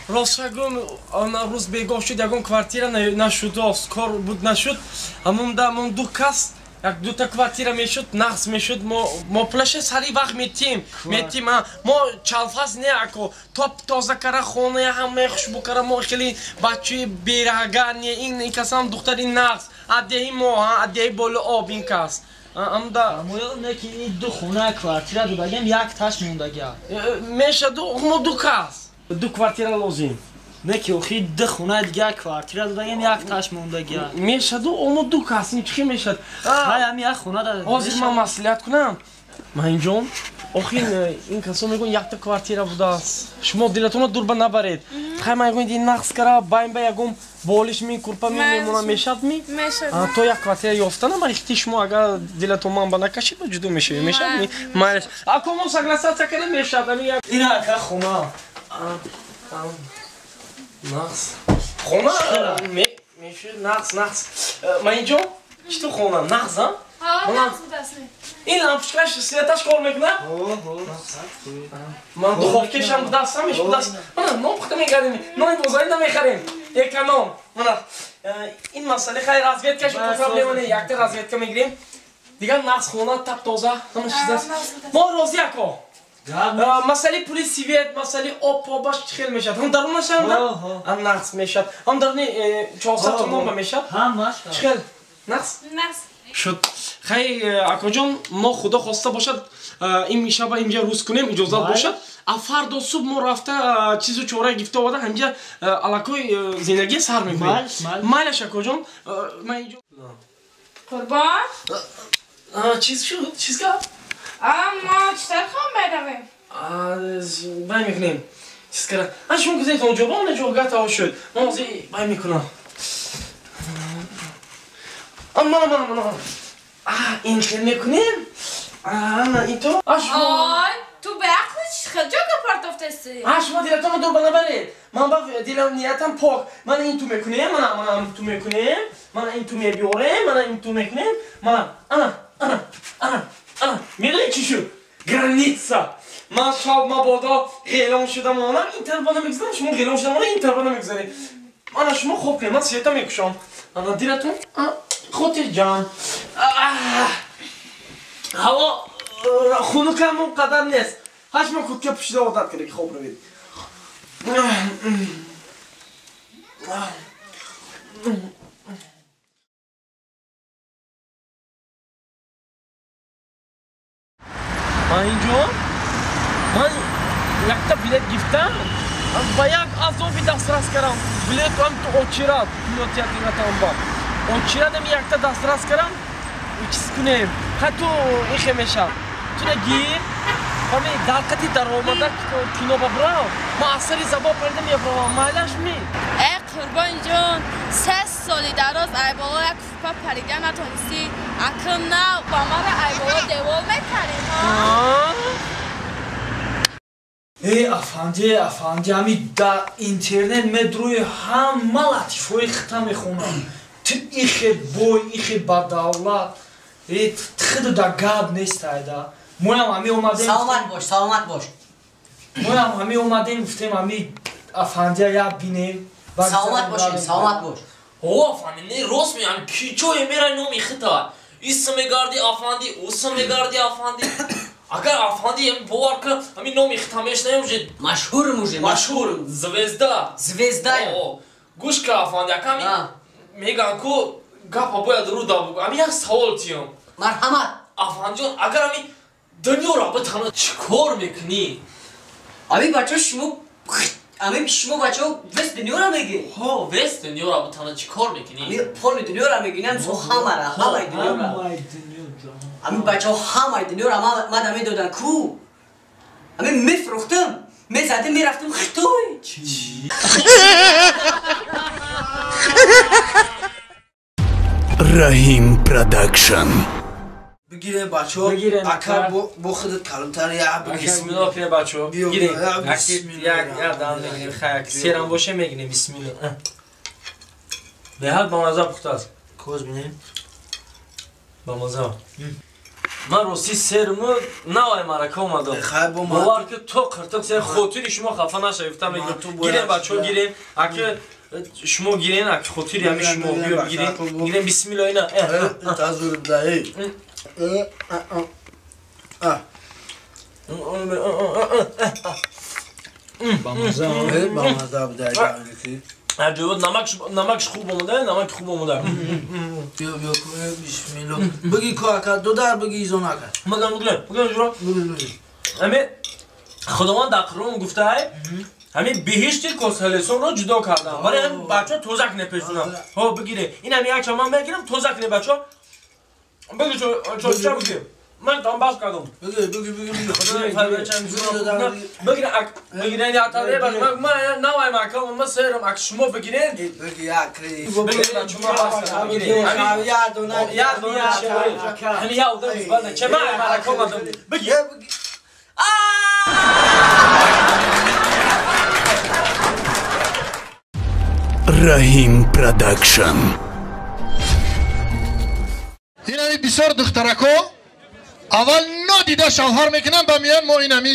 G: Рост гум, она рӯз бегоҳ шуд, ягон квартира нашудааст, кор буд нашуд. Ҳамонда мон ду кас, як дута квартира мешуд, нағз мешуд. Мо пулаша сари вақт метиҳем, метиҳем. Мо чалфас не ако, топ тоза кара хонаи ҳамаи хушбӯ кара, мо хеле бачаи берага не, ин касам духтари нағз, аддеҳи мо, аддеҳи боло об ин кас. Амда
C: не ки ин ду хона квартира додагем, як таш мондагия.
G: Мешаду, мо ду кас. Ду квартира лозим.
C: Не ки охи ду хона дигар квартира додагем, як таш мондагия.
G: Мешаду, омо ду кас, ин чӣ мешад?
C: Хай, ами як хона да.
G: Ҳозир ман маслиҳат кунам. Маинҷон, охи ин касо мегӯянд якта квартира будааст. Шумо дилатонро дур ба набаред. Хай ман мегӯям ин нақс кара, байн ба ягон болиш ми, курпа ми мемонам, мешад ми?
B: Мешад.
G: То як квартира ёфтанам, ман ихти шумо агар дилатон ман ба накашид, ба ҷудо мешавем. Мешад ми? Майлаш. Ако мо согласаться кардем, мешад. Ами як
C: Ина ака хона.
G: Нақс. Хона мешуд, нақс, нақс. Маинҷон, чӣ ту хона? Нақс, а?
B: Нақс будааст.
G: Ин лампочкаш светаш кор мекунад? Ман духовкашам будааст, ҳамеш будааст. Мана нон пухта мекардем, нони бозорӣ намехарем. Эконом. Мана ин масъала хайр, разведкаш проблема не, якта разведка мегирем. Дигар нақс хона тап тоза, ҳама чиз аст. Мо розӣ ако. Масъалаи пули свет, масъалаи об побаш чӣ хел мешавад? Ҳам дарунашам ҳам нақс мешавад. Ҳам даруни 400 сомон ба мешавад. Чӣ хел? Нақс?
B: Нақс.
G: Шуд. Хай, акоҷон, мо худо хоста бошад, ин шаба инҷа рӯз кунем, иҷозат бошад. А фардо субҳ мо рафта чизу чора гифта оварда, ҳамҷа аллакой зиндагӣ сар мекунем. Майлаш, акоҷон, ман инҷо.
B: Қурбон?
G: Чиз шуд? Чиз гап?
B: Мо чӣ тараф хом меравем?
G: Бай мекунем. Чиз кара. А шумо гузаред он ҷо, ба он ҷо гата шуд. Ман ҳозир бай мекунам. Мана, мана, мана. Ин хел мекунем? Ана, ин то?
B: Ой, ту беақли чӣ хел ҷо гапартофтаси?
G: Шумо дилатонро дур ба набаред. Ман ба дилам ниятам пок. Мана ин ту мекунем, мана, мана ту мекунем, мана ин ту мебиёрем, мана ин ту мекунем, мана, ана, ана, ана, ана. Медонӣ чӣ шуд? Граница. Ман шаб мабодо ғелон шудам, онам ин тарафа намегузарам, шумо ғелон шудам, ин тарафа намегузаред. Ана шумо хоб кунед, ман света мекушам. Ана дилатон хотирҷам. Ҳаво хунукам он қадар нест. Ҳаш мо куртка пӯшида одат карда ки хоб равед. Ман инҷо ман якта билет гирифтам, ба як азоби дастрас кардам. Билетам ту очират, кинотеатратам ба. Очирадам якта дастрас кардам. Чиз кунем. Ха ту ихе мешав. Ту нагир. Ҳами дар қати даромада кино бабрав. Ман аз сари забон парида мебравам. Майлаш ми?
B: Э, Қурбонҷон, 3 соли дароз айболо як фупа парида натонистӣ. Акн нав ба мара айболо девол мекарӣ, ҳа?
C: Эй, афанди, афанди, ами дар интернет медрӯи ҳама латифҳои хита мехонам. Ту ихе бой, ихе бадавлат. Э, тхиду да гап нест айда. Моям ами омадем.
L: Саломат бош, саломат бош.
C: Мо ҳам ҳами омадем, гуфтем ҳами афандия як бинем.
D: Саломат бошед, саломат бош.
G: О, афанди, не рост мегӯям, ки ҷое мерай номи хита. Исм мегарди афанди, усм мегарди афанди. Агар афанди бовар кун, ҳамин номи хита мешнавем уже
D: машҳурм уже,
G: машҳур, звезда.
D: Звезда.
G: Гӯш кун афанди, ака мегӯям ку гапа бояд рӯ да бугӯ. Ҳамин як савол тиём.
D: Марҳамат.
G: Афандиҷон, агар ҳамин дунёро битана чӣ кор мекунӣ?
D: Ами бачаҳо шумо ами шумо бачаҳо вес дунёро мегӣ?
G: Ҳо, вес дунёро битана чӣ кор мекунӣ?
D: Ами поли дунёро мегинам, со ҳамара, ҳамаи дунёро. Ами бачаҳо ҳамаи дунёро мада медодан ку? Ами мефурӯхтам, мезадам, мерафтам Хитой.
G: Чӣ?
H: Раҳим Продакшн.
V: Бигирем бачаҳо, ака бо худат калонтар я бигир.
G: Бисмиллоҳ кунем бачаҳо. Гирем. Як як дам мегирем, хай серам боше мегирем бисмиллоҳ. Беҳад бамаза пухтааст. Коз бинем. Бамаза. Ман рости серму навай марака омадам. Бовар ки то қиртиқ сер хотири шумо хафа нашавед, гуфтам мегирем. Гирем бачаҳо, гирем. Ака шумо гирен, ака хотири ҳами шумо биё бигирем. Гирем бисмиллоҳ ина.
V: Тазур даи.
C: Бамаза,
V: бамаза будай.
G: Аҷоиб, намакш хуб омода, намак хуб омода.
V: Биё, биё, бисмиллоҳ. Биги ку ака, дудар биги изон ака.
G: Мегам, бигирем, бигирем ҷуро. Ҳами Худованд дар Қуръон гуфтаай, ҳамин биҳишти косалесонро ҷудо кардам. Вале ҳамин бачаҳо тоза кне пешунам. Ҳо, бигире. Ин ҳами як чаман мегирам, тоза кне бачаҳо. Бигир, чоча бигир. Ман там бас кардам.
V: Бигир, бигир, бигир.
G: Бигир, бигирен я таре баш. Ман навай мака, ман серам, ак шумо бигирен.
V: Бигир, як кри.
G: Бигир, шумо бас кардам. Бигирен.
V: Я дона,
G: я дона. Ҳами я удам банда. Че ман марака омадам. Бигир.
H: Раҳим Продакшн.
L: Ин ҳами бисёр духтарако аввал нодида шавҳар мекунанд, ба миён мо ин ҳами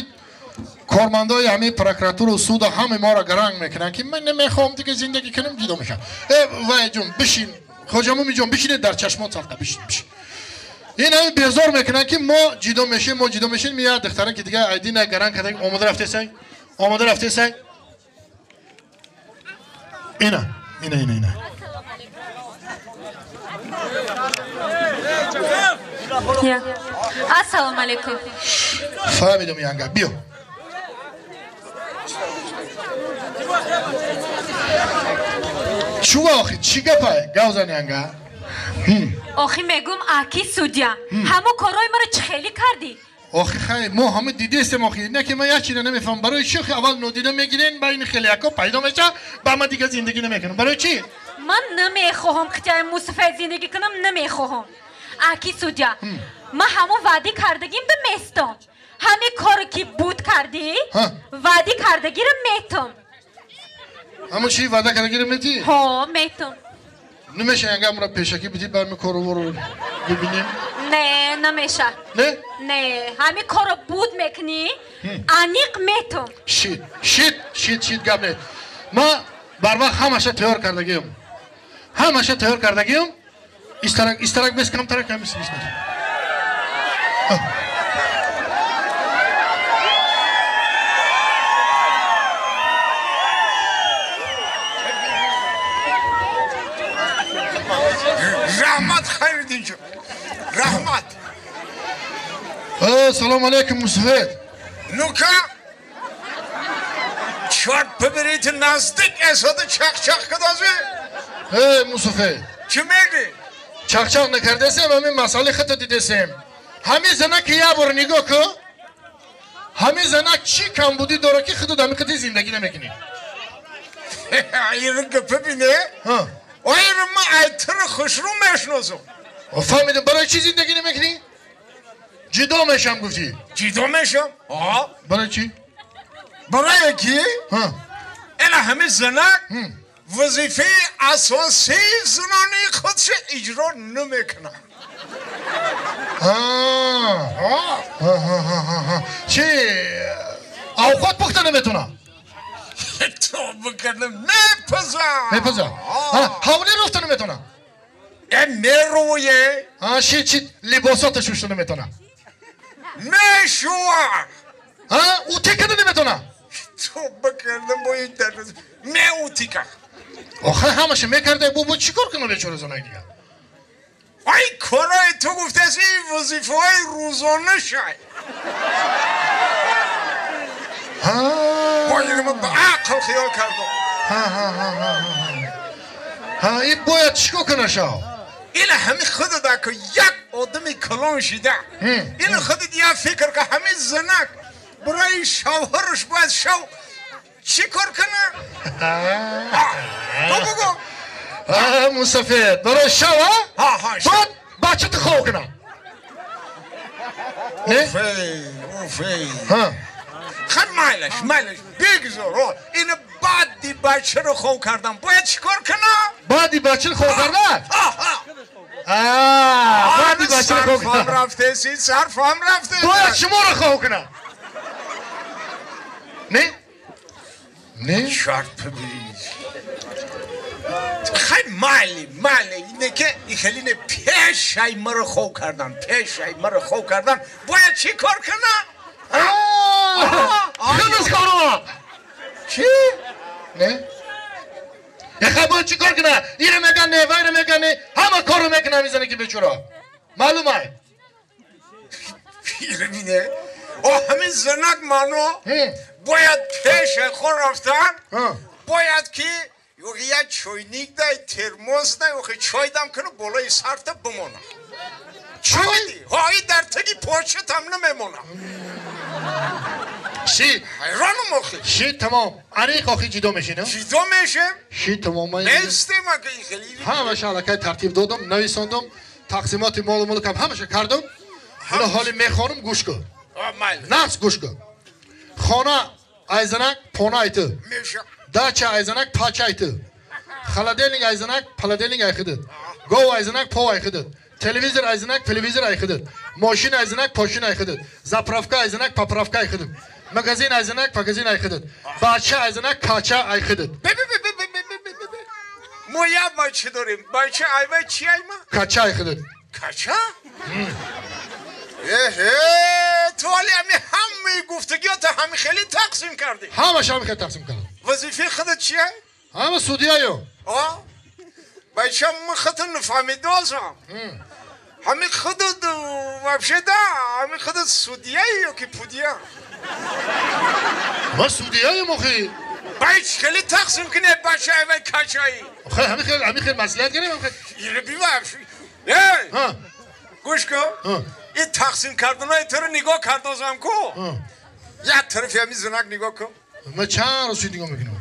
L: кормандои ҳами прокуратуру суда ҳаме моро гаранг мекунанд, ки ман намехоҳам дига зиндагӣ кунам, ҷудо мешавам. Э вай ҷон, бишин, хоҷамумиҷон, бишинед дар чашмот сафта, бишин, бишин. Ин ҳами безор мекунанд, ки мо ҷудо мешем, мо ҷудо мешем. Мия духтара ки дига айдина гаранг карда омода рафтесай, омода рафтесай. Ина, ина, ина, ина.
B: Ассалому алайкум.
L: Фаҳмидам, янга, биё. Чува охи, чӣ гапай? Гав зан янга.
B: Охи мегум аки судя. Ҳамо корҳои маро чӣ хеле кардӣ?
L: Охи хай, мо ҳама дидестем охи. Не ки ман як чиро намефаҳмам. Барои чӣ охи аввал нодида мегирен, ба ин хелияко пайдо меша, ба ман дига зиндагӣ намекунам. Барои чӣ?
B: Ман намехоҳам қитъаи мусафед зиндагӣ кунам, намехоҳам. Аки судя, ман ҳамон ваъди кардагим да местам. Ҳамин коре ки буд кардӣ, ваъди кардагиро метам.
L: Ҳамон чӣ ваъда кардагиро метӣ?
B: Ҳо, метам.
L: Намеша янга амро пешакӣ бидӣ, ба ҳамин короворо бибинем?
B: Не, намеша.
L: Не?
B: Не, ҳамин корро буд мекунӣ, аниқ метам.
L: Шит, шит, шит, шит, гап не. Ман барвақт ҳамаша тайёр кардагиам. Ҳамаша тайёр кардагиам. Истарак, истарак бес камтарак ҳамис бис.
K: Раҳмат Хайриддинҷон. Раҳмат.
L: Салом алейкум, мусафед.
K: Ну-ка. Чорт побери, ту наздик эсода чақ-чақ кадази?
L: Эй, мусафед.
K: Чӣ мегӣ?
L: Чақ-чақ накардесем, ҳамин масъалаи худто дидесем. Ҳамин зана ки як бор нигоҳ кун, ҳамин зана чӣ камбудӣ дорад, ки худо ҳамин қити зиндагӣ намекунӣ?
K: Айри гапа бине? Айри ман айтири хушрӯ мешиносам.
L: Фаҳмидам, барои чӣ зиндагӣ намекунӣ? Ҷудо мешам гуфтӣ.
K: Ҷудо мешам?
L: Барои чӣ?
K: Барое ки ина ҳамин занак вазифаи асосии занони худша иҷро намекунад.
L: Чӣ Авқот пухта наметона.
R: Тавба кардам, мепаза.
L: Мепаза. Ҳавли руфта наметона.
R: Мерӯе.
L: Ши чи либосото шушта наметона.
R: Мешува.
L: Утика наметона.
R: Тавба кардам бо интернет. Меутика.
L: Охе ҳамаша мекарда бу чӣ кор кунам бечора занак дигар?
R: Ай корای تو گفته سی وظیفه های روزانه شای. باید من به عقل خیال کردم.
L: ها ها ها ها ها این باید چیکار کنه شا؟
R: این همه خود دا که یک آدم کلان شده. این خود دیگه فکر که همه زنک برای شوهرش باید شو چی کار کنه؟ تو بگو.
L: مسافر برای شو ها؟ باید بچه تو خواه کنم.
R: نه؟ اوفی. خب مایلش مایلش بگذار. این بعدی بچه رو خواه کردم باید چی کار کنم؟
L: بعدی بچه رو خواه کردن؟ بعدی بچه رو خواه کردن.
R: رفته سی صرفم رفته.
L: باید شما رو خواه کنم. نه؟ نه؟
R: شرط بریز. خیلی مالی مالی اینه که این خیلی نه پیش ای مرا خو کردن پیش ای مرا خو کردن باید چی کار کنم؟
L: خلص کارو چی؟ نه؟ خب باید چی کار کنه؟ اینو میگن نه وایرو میگن نه همه کارو میکنه میزنه که بیچورا معلومه؟
R: اینو بینه همین زنک منو باید پیش خور رفتن باید که یک چایник дай термос дай охи чой дам куну болои сарта бимона. Чой? Ҳои дар таги початам намемона.
L: Ши
R: ҳайронам охи.
L: Ши тамом. Ариқ охи ҷидо мешинам?
R: Ҷидо мешем?
L: Ши тамом.
R: Нестем ака ин хеле.
L: Ҳамаша аллакай тартиб додам, нависондам, тақсимоти молу мулкам ҳамаша кардам. Ҳоло ҳоли мехонам гӯш кун. Нақс гӯш кун. Хона айзанак пона айту. Дача айзанак пача айту. Холодильник айзанак, холодильник айхидит. Гов айзанак, пов айхидит. Телевизор айзанак, телевизор айхидит. Мошин айзанак, пошин айхидит. Заправка айзанак, поправка айхидит. Магазин айзанак, магазин айхидит. Бача айзанак, кача айхидит.
R: Мо як бача дорем. Бача айва чи айма?
L: Кача айхидит.
R: Кача? Эҳе, ту ҳоли ҳами ҳамаи гуфтагиёта ҳами хеле тақсим кардӣ.
L: Ҳамаша ҳами хеле тақсим кардам.
R: Вазифаи худат чия?
L: Ҳама судияю.
R: Бача ман худат нафаҳмидозам. Ҳами худат вообще да, ҳами худат судияи ё ки пудия?
L: Ман судияем охи.
R: Бач хеле тақсим кунед бача айвай качаи.
L: Охи ҳами хел ҳами хел маслиҳат гирем охи.
R: Иро бивабш. Эй! Гӯш кун. Ин тақсим карданои туро нигоҳ кардозам ку. Як тарафи ҳами зинак нигоҳ кун.
L: Ман чанд рӯз нигоҳ мекунам.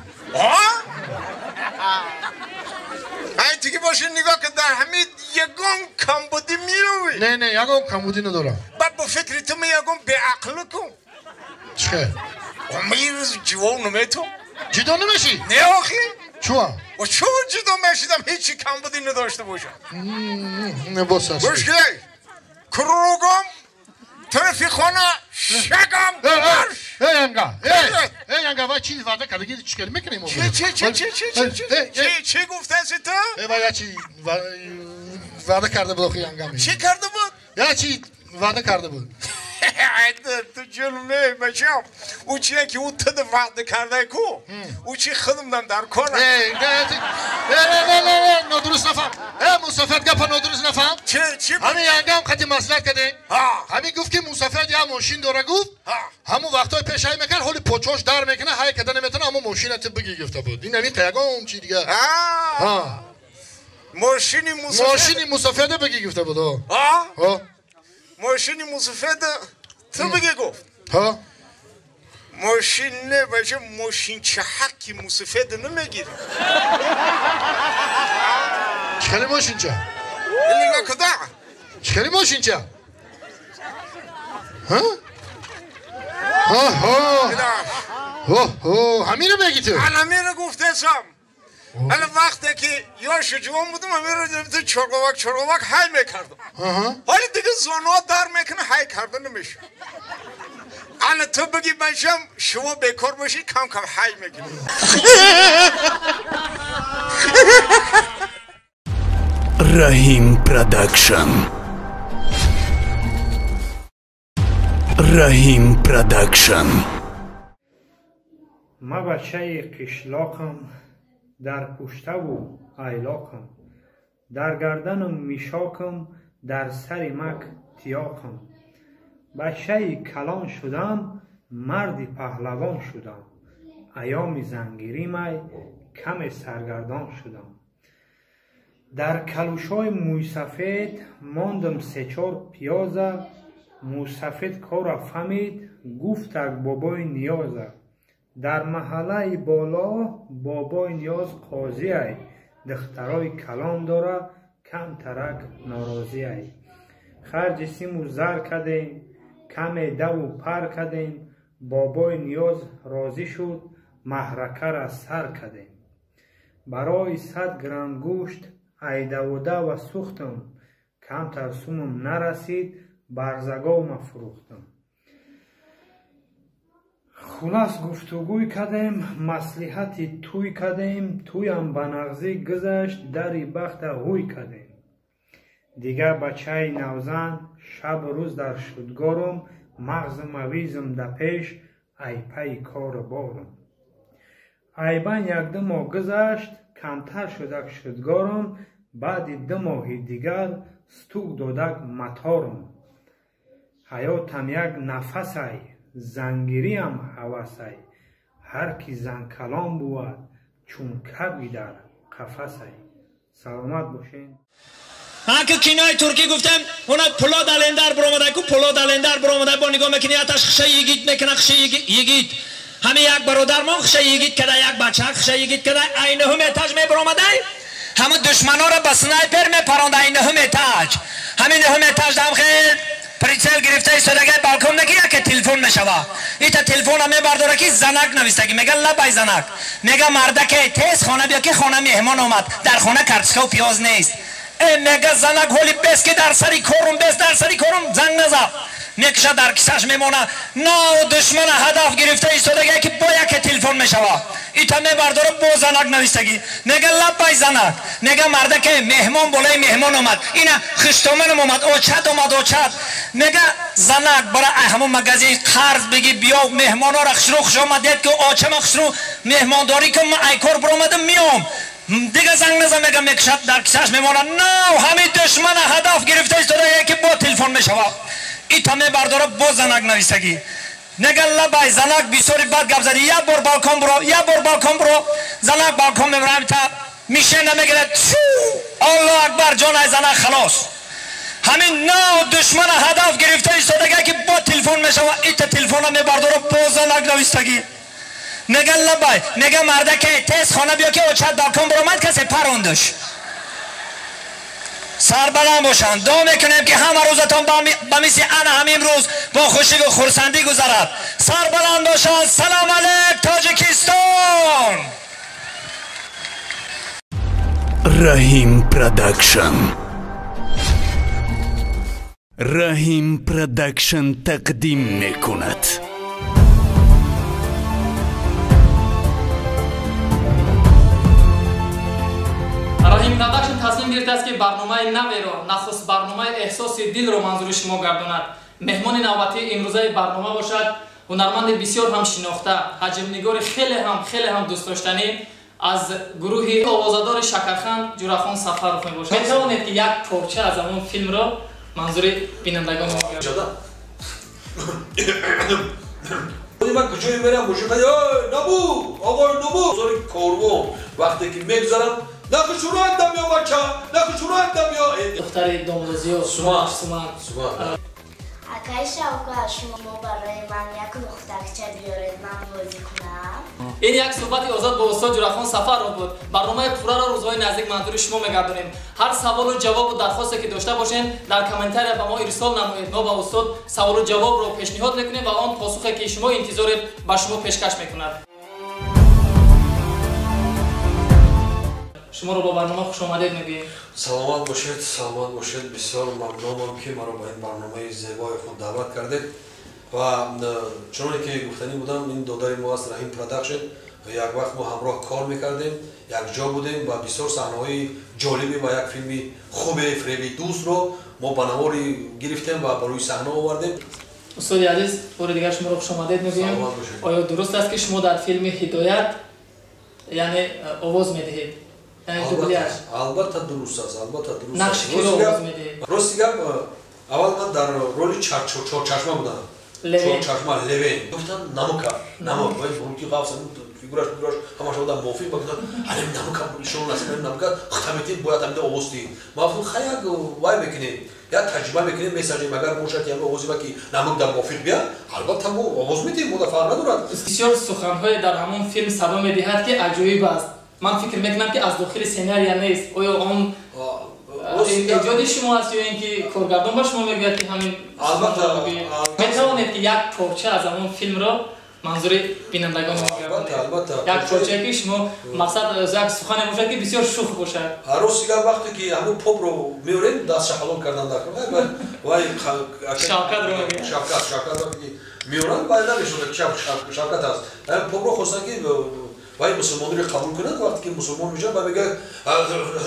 R: Ай тиги боши нигоҳ кун дар ҳами ягон камбудӣ меёвӣ.
L: Не не ягон камбудӣ надорам.
R: Баъд бо фикри ту ман ягон беақлӣ кун.
L: Чӣ?
R: Ман ин рӯз ҷивов наметавон.
L: Ҷидо намешӣ?
R: Не охи.
L: Чӯа?
R: Чун ҷидо мешидам ҳечи камбудӣ надошта бошам.
L: Не бос аст.
R: Гӯш кунед. Кругом тарафи хона шагам марш.
L: Эй анга, эй, эй анга, вай чи ваъда кардаги чӣ кор мекунем?
R: Чи чи чи чи чи чи чи чи гуфтаси ту?
L: Э вай я чи ваъда карда буд охи анга.
R: Чӣ карда буд?
L: Я чи ваъда карда буд.
R: Ту ҷун не бачам. Ӯ чие ки ӯ туда ваъда карда ку? Ӯ чи худамдан дар кор.
L: Эй, не не не не нодуруст нафаҳм. Э мусофир гапа нодуруст нафаҳм.
R: Чи чи?
L: Ҳамин янгам қати маслиҳат кардем. Ҳамин гуфт ки мусофир я мошин дора гуфт. Ҳамун вақтҳои пеш ҳай мекард, ҳоли почош дар мекунад, ҳай када наметавонад, ҳамун мошина ту бигӣ гуфта буд. Ин ҳамин ягон чи дига.
R: Мошини мусофир.
L: Мошини мусофирда бигӣ гуфта буд.
R: Ҳа? Мошини мусофирда ту бигӣ гуфт.
L: Ҳа?
R: Мошин не бача мошинча ҳаққи мусофирда намегирад.
L: Чӣ хеле мошинча?
R: Нигоҳ куда?
L: Чӣ хеле мошинча? Ҳа? Оҳо! Оҳо! Ҳаминро мегӣ ту?
R: Ҳаминро гуфтесам. Ҳала вақте ки ёшу ҷавон будам, ҳаминро ту чорговак чорговак ҳай мекардам. Ҳоли дига зонуҳо дар мекунад, ҳай карда намешавад. Ана ту бигӣ бачам, шумо бекор бошед, кам кам ҳай мекунед.
H: Раҳим Продакшн. Раҳим Продакшн.
U: Ма бачаи қишлоқам, дар пуштаву айлоқам, дар гарданам мишокам, дар сари мак тиёқам. Бачаи калон шудам, марди паҳлавон шудам, айёми зангиримай каме саргардон шудам. Дар калӯшҳои мӯйсафед мондам се-чор пиёза, мӯйсафед корра фаҳмид, гуфтак бобои Ниёза. Дар маҳаллаи боло бобои Ниёз қозиай, духтарои калон дора, камтарак норозиай. Харҷи симу зар кардем, каме даву пар кардем, бобои Ниёз розӣ шуд, маҳракара сар кардем. Барои 100 грамм гӯшт айдавудава сӯхтам, камтар сумам нарасид, барзаговма фурӯхтам. Хулас гуфтугӯй кардем, маслиҳати тӯй кардем, тӯям ба нағзӣ гузашт, дари бахта ҳуй кардем. Дигар бачаи навзан шабу рӯз дар шудгорум, мағзу мавизм да пеш, айпаи кору борум. Айбан якду моҳ гузашт, камтар шудак шудгорум, баъди 2 моҳи дигар стук додак маторум. Ҳаётам як нафасай, зангириам ҳавасай, ҳар ки занкалон бувад, чун кабги дар қафасай. Саломат бошед.
N: Ҳаки кинои туркӣ гуфтем, она Пулод Алендар биромада ку, Пулод Алендар биромада, бо нигоҳ мекунӣ, аташ хиша йигит мекуна, хиша йигит. Ҳамин як бародармон хиша йигит када, як бача хиша йигит када, айнуҳум этаж мебиромадай, ҳамун душманора ба снайпер мепаронда айнуҳум этаж. Ҳамин нуҳум этаж дам хел прицел гирифта истодагай балкон наки яке телефон мешава. Ита телефона мебардора ки занак навистаги, мега лабай занак. Мега мардаке тез хона биё ки хона меҳмон омад, дар хона картошкаву пиёз нест. Мега занак ҳоли бес ки дар сари корум, бес дар сари корум занг назад. Мекша дар кисаш мемона. На душмана ҳадаф гирифта истодагай ки бо яке телефон мешава. Ита мебардора бо занак навистагӣ. Мега лабай занак. Мега мардаке меҳмон болои меҳмон омад. Ина хиштоманам омад, очат омад, очат. Мега занак бара ҳамон магазин қарз бигӣ биё меҳмонора хушрӯ хуш омадед ки очама хушрӯ меҳмондорӣ кун, ман айкор биромадам миём. Дига занг назан, мега мекушад дар кисаш мемонад. На ҳамин душмана ҳадаф гирифта истодагай ки бо телефон мешава. Ита мебардора бо занак навистагӣ. Мега лабай занак бисёри бад гап задӣ, як бор балкон биро, як бор балкон биро. Занак балкон мебарам та мишена мегирад. Чу! Аллоҳу акбар, ҷон ай занак халос. Ҳамин нав душмана ҳадаф гирифта истодагай ки бо телефон мешава. Ита телефона мебардора бо занак навистагӣ. Мега лабай, мега мардаке тез хона биё ки очат балкон биромад, касе парондуш. Сарбаланд бошанд. Дуо мекунем ки ҳама рӯзатон ба мисли ана ҳамин рӯз бо хушиву хурсандӣ гузарад. Сарбаланд бошанд. Салом алейк, Тоҷикистон.
H: Раҳим Продакшн. Раҳим Продакшн тақдим мекунад.
M: Раҳим Продакшн тасмим гирифтааст ки барномаи наверо, нахуст барномаи эҳсоси дилро манзури шумо гардонад. Меҳмони навбатии имрӯзаи барнома бошад ҳунарманди бисёр ҳам шинохта, ҳаҷмнигори хеле ҳам дӯстдоштанӣ аз гурӯҳи овозадори Шакархан Ҷурахон Сафаров мебошад. Метавонед ки як порча аз ҳамон филмро манзури бинандагон мо гардонед?
S: Ман куҷое мерам, мошин набу, оғои набу, бозори корвон вақте ки мегузарам, нахи шуруандам ё бача, нахи шуруандам ё
M: духтари домлозиё Суман.
S: Суман.
W: Акай Шавкат, шумо барои ман як лухтакча биёред, ман бозӣ кунам.
M: Ин як суҳбати озод бо устод Ҷурахон Сафаров буд. Барномаи пурраро рӯзҳои наздик манзури шумо мегардонем. Ҳар саволу ҷавобу дархосте ки дошта бошед, дар комментария ба мо ирсол намоед. Мо ба устод саволу ҷавобро пешниҳод мекунем ва он посухе ки шумо интизоред ба шумо пешкаш мекунад. Шуморо бо барнома хушомадед мегӯем.
S: Саломат бошед, саломат бошед. Бисёр мамнунам ки маро ба ин барномаи зебои худ даъват кардед. Ва чуноне ки гуфтанӣ будам, ин додари мо аст, Раҳим Продакшн. Як вақт мо ҳамроҳ кор мекардем, якҷо будем ва бисёр саҳнаҳои ҷолибе ва як филми хубе, Фреби дӯстро мо ба навори гирифтем ва ба рӯи саҳна овардем.
M: Устоди азиз, бори дигар шуморо хушомадед мегӯем. Оё дуруст аст, ки шумо дар филми Ҳидоят, яъне, овоз медиҳед? Яъне дубляж?
S: Албатта дуруст аст, албатта дуруст.
M: Нақши киро овоз медиҳед?
S: Рости гап, аввал ман дар роли Чорчашма будам. Чорчашма, Левен. Гуфтам, намука, намук, вай бурки қавс, фигураш, фигураш, ҳамаша одам мувофиқ, ба гуфтам, ҳалим намука, ишон насиб, ҳалим намука, хитаметин бояд ҳамида овоз диҳӣ. Ман гуфтам, хай, як вай мекунем, як таҷриба мекунем, месанҷем, агар бошад, ки ҳама овози ма ки намук дар мувофиқ бияд, албатта мо овоз медиҳем, мо дар фарқ надорад.
M: Бисёр суханҳое дар ҳамон филм садо медиҳад, ки аҷоиб аст. Ман фикр мекунам, ки аз дохили сценария нест. Оё он эҷоди шумо аст ё ин ки коргардон ба шумо мегӯяд, ки ҳамин?
S: Албатта.
M: Метавонед, ки як порча аз ҳамон филмро манзури бинандагон
S: гардонед? Албатта.
M: Як порчае, ки шумо, мақсад, як сухане бошад, ки бисёр шух бошад.
S: Рости гап, вақте ки ҳамон попро меорем, дастша ҳалол кардан дар вай
M: Шавкатро мегӯяд.
S: Шавкат, Шавкат вақте ки меоранд, вай намешонад, ки Шавкат аст. Попро хостанд, ки вай мусулмониро қабул кунад. Вақте ки мусулмон мешавад, вай мегӯяд: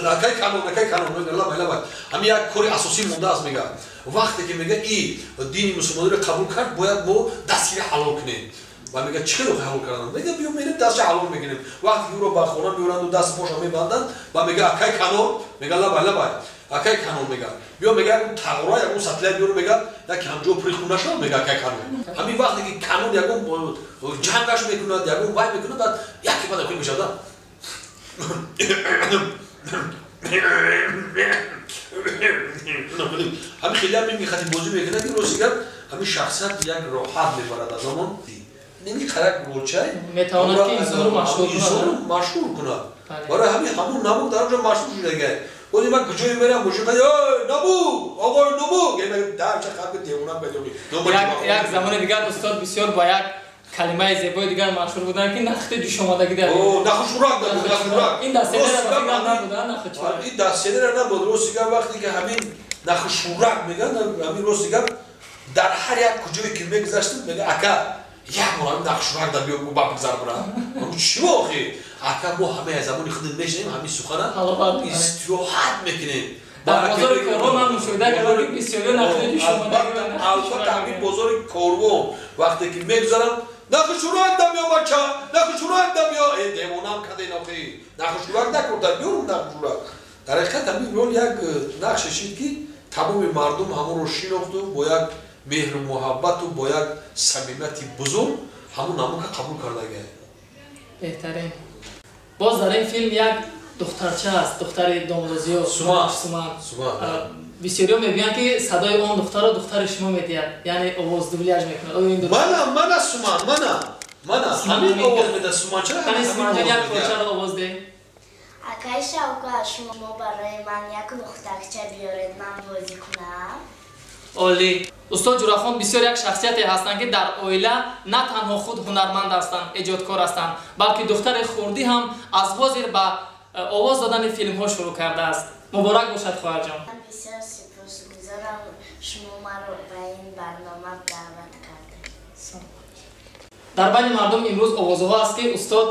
S: «Акай канон, акай канон, лабай, лабай, ҳамин як кори асосӣ мондааст», мегӯяд. Вақте ки мегӯяд, и дини мусулмониро қабул кард, бояд мо дастгири ҳалол кунем. Ва мегӯяд: «Чӣ хеле ҳалол кардан?» Мегӯяд: «Биё, мерем, дастша ҳалол мекунем». Вақте ки ӯро ба хона меоранду даст поша мебанданд, ва мегӯяд: «Акай канон», мегӯяд: «Лабай, лабай, акай канон», мегӯяд, «биё», мегӯяд, ягон тағора, ягон сатлия биёр, мегӯяд, як ҳамҷо пури хун нашавад, мегӯяд, акай канон. Ҳамин вақте ки канон ягон ҷангаш мекунад, ягон вай мекунад, баъд яке баъд хел мешавад. Ҳамин хеле ҳам мехати бозӣ мекунад, ки рости гап, ҳамин шахсият як роҳат мебарад аз ҳамон ними қарак ролчай.
M: Метавонад, ки инсонро машҳур
S: кунад, машҳур кунад. Барои ҳамин ҳамун намуд дар онҷо машҳур шудагай. Ози ман куҷое мерам, мошин қад: «Ой, набу, оғои набу», дарча хаб девона бедони.
M: Як замони дигар устод бисёр ба як калимаи зебои дигар машҳур буданд, ки нахти ҷӯшомадагӣ дар
S: нахушурак набуд, нахушурак.
M: Ин дар сценара набуд, нахушурак.
S: Ин дар сценара набуд. Рости гап, вақте ки ҳамин нахушурак мегӯянд, ҳамин рости гап, дар ҳар як куҷое ки мегузаштем, мегӯяд: «Ака, як бор ҳамин нахушурак дар биё, ба бигзар бира». Чӣ охи? Ака, мо ҳамаи замони худем мешинем, ҳамин сухана истироҳат мекунем.
M: Дар бозори корвон ман мушоҳида кардам, ки бисёриё нахти ҷӯшомадагӣ.
S: Албатта, ҳамин бозори корвон вақте ки мегузарам: «Нахушурак да биё, бача, нахушурак да биё». Э, девонам каден охи, нахушурак накурда, биёрум нахушурак. Дар ҳақиқат, ҳамин рол як нақше шид, ки тамоми мардум ҳамонро шинохту бо як меҳру муҳаббату бо як самимияти бузург ҳамон намука қабул кардагиа.
M: Беҳтарин. Боз дар ин филм як духтарча аст, духтари домлозиё.
S: Суман.
M: Суман. Бисёриё мегӯянд, ки садои он духтарро духтари шумо медиҳад, яъне овоз дубляж мекунад. Оё ин дуруст?
S: Мана, мана Суман, мана, мана ҳамин овоз медиҳад. Суман чаро?
M: Ҳамин Суманҷон, як порчаро овоз деҳ.
W: Акай Шавкат, шумо барои ман як лухтакча биёред, ман бозӣ кунам.
M: Олӣ. Устод Ҷурахон бисёр як шахсияте ҳастанд, ки дар оила на танҳо худ ҳунарманд ҳастанд, эҷодкор ҳастанд, балки духтари хурдӣ ҳам аз ҳозир ба овоз додани филмҳо шурӯъ кардааст. Муборак бошад, хоҳарҷон.
W: Ман бисёр сипосгузорам, шумо маро ба ин барнома даъват кардед.
M: Дар байни мардум имрӯз овозҳо аст, ки устод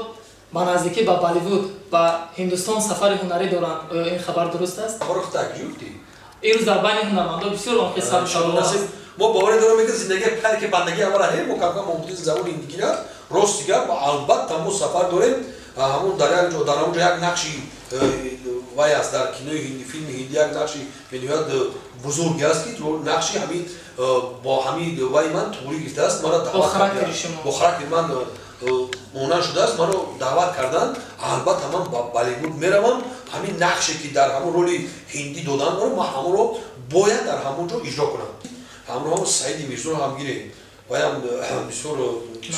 M: ба наздикӣ ба Болливуд, ба Ҳиндустон сафари ҳунарӣ доранд. Оё ин хабар дуруст аст?
S: Хабархтакҷуфтӣ.
M: Имрӯз дар байни ҳунармандон бисёр он қисса
S: аст. Мо боварӣ дорем, ки зиндагӣ пар ки бандагӣ аввала ҳе мо кам-кам омӯхтем забони ҳиндигиро. Рости гап, албатта мо сафар дорем. Ҳамон дар як ҷо, дар ҳамон ҷо як нақши вай аст, дар кинои ҳинди, филми ҳинди як нақши бениҳоят бузурге аст, ки нақши ҳамин бо ҳамин вай ман туғрӣ гирифтааст, маро даъват бо характери ман монанд шудааст, маро даъват карданд. Албатта ман ба Болливуд меравам. Ҳамин нақше ки дар ҳамон роли ҳиндӣ доданд маро, ман ҳамонро бояд дар ҳамон ҷо иҷро кунам. Ҳамроҳам Саиди Мирзоро ҳам гирем, ваям бисёр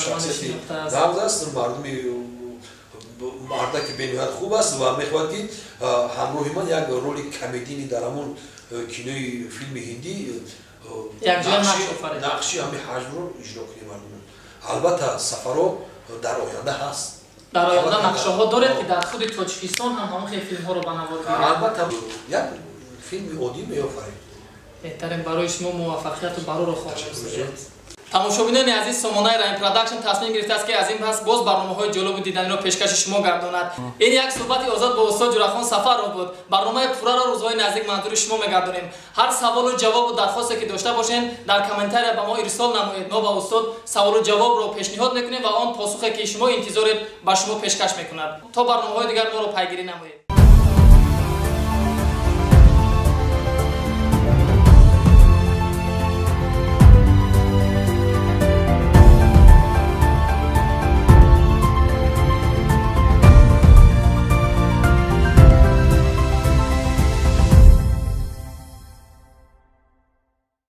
S: шахсияти нағз аст, мардуми мардаки бениҳоят хуб аст ва мехоҳад, ки ҳамроҳи ман як роли комедини дар ҳамон кинои филми ҳиндӣ нақши ҳамин ҳаҷмро иҷро кунем мардумон. Албатта, сафарҳо дар оянда ҳаст.
M: Дар оянда нақшаҳо доред, ки дар худи Тоҷикистон ҳам ҳамон хел филмҳоро ба навор гиред?
S: Албатта, як филми оддӣ меофарем.
M: Беҳтарин. Барои шумо муваффақияту барорро хоҳам. Тамошобинони азиз, сомонаи Раҳим Продакшн тасмим гирифтааст, ки аз ин пас боз барномаҳои ҷолибу диданиро пешкаши шумо гардонад. Ин як суҳбати озод бо устод Ҷурахон Сафаров буд. Барномаи пурраро рӯзҳои наздик манзури шумо мегардонем. Ҳар саволу ҷавобу дархосте ки дошта бошед, дар комментария ба мо ирсол намоед. Мо ба устод саволу ҷавобро пешниҳод мекунем ва он посухе ки шумо интизоред ба шумо пешкаш мекунад. То барномаҳои дигар моро пайгирӣ намоед.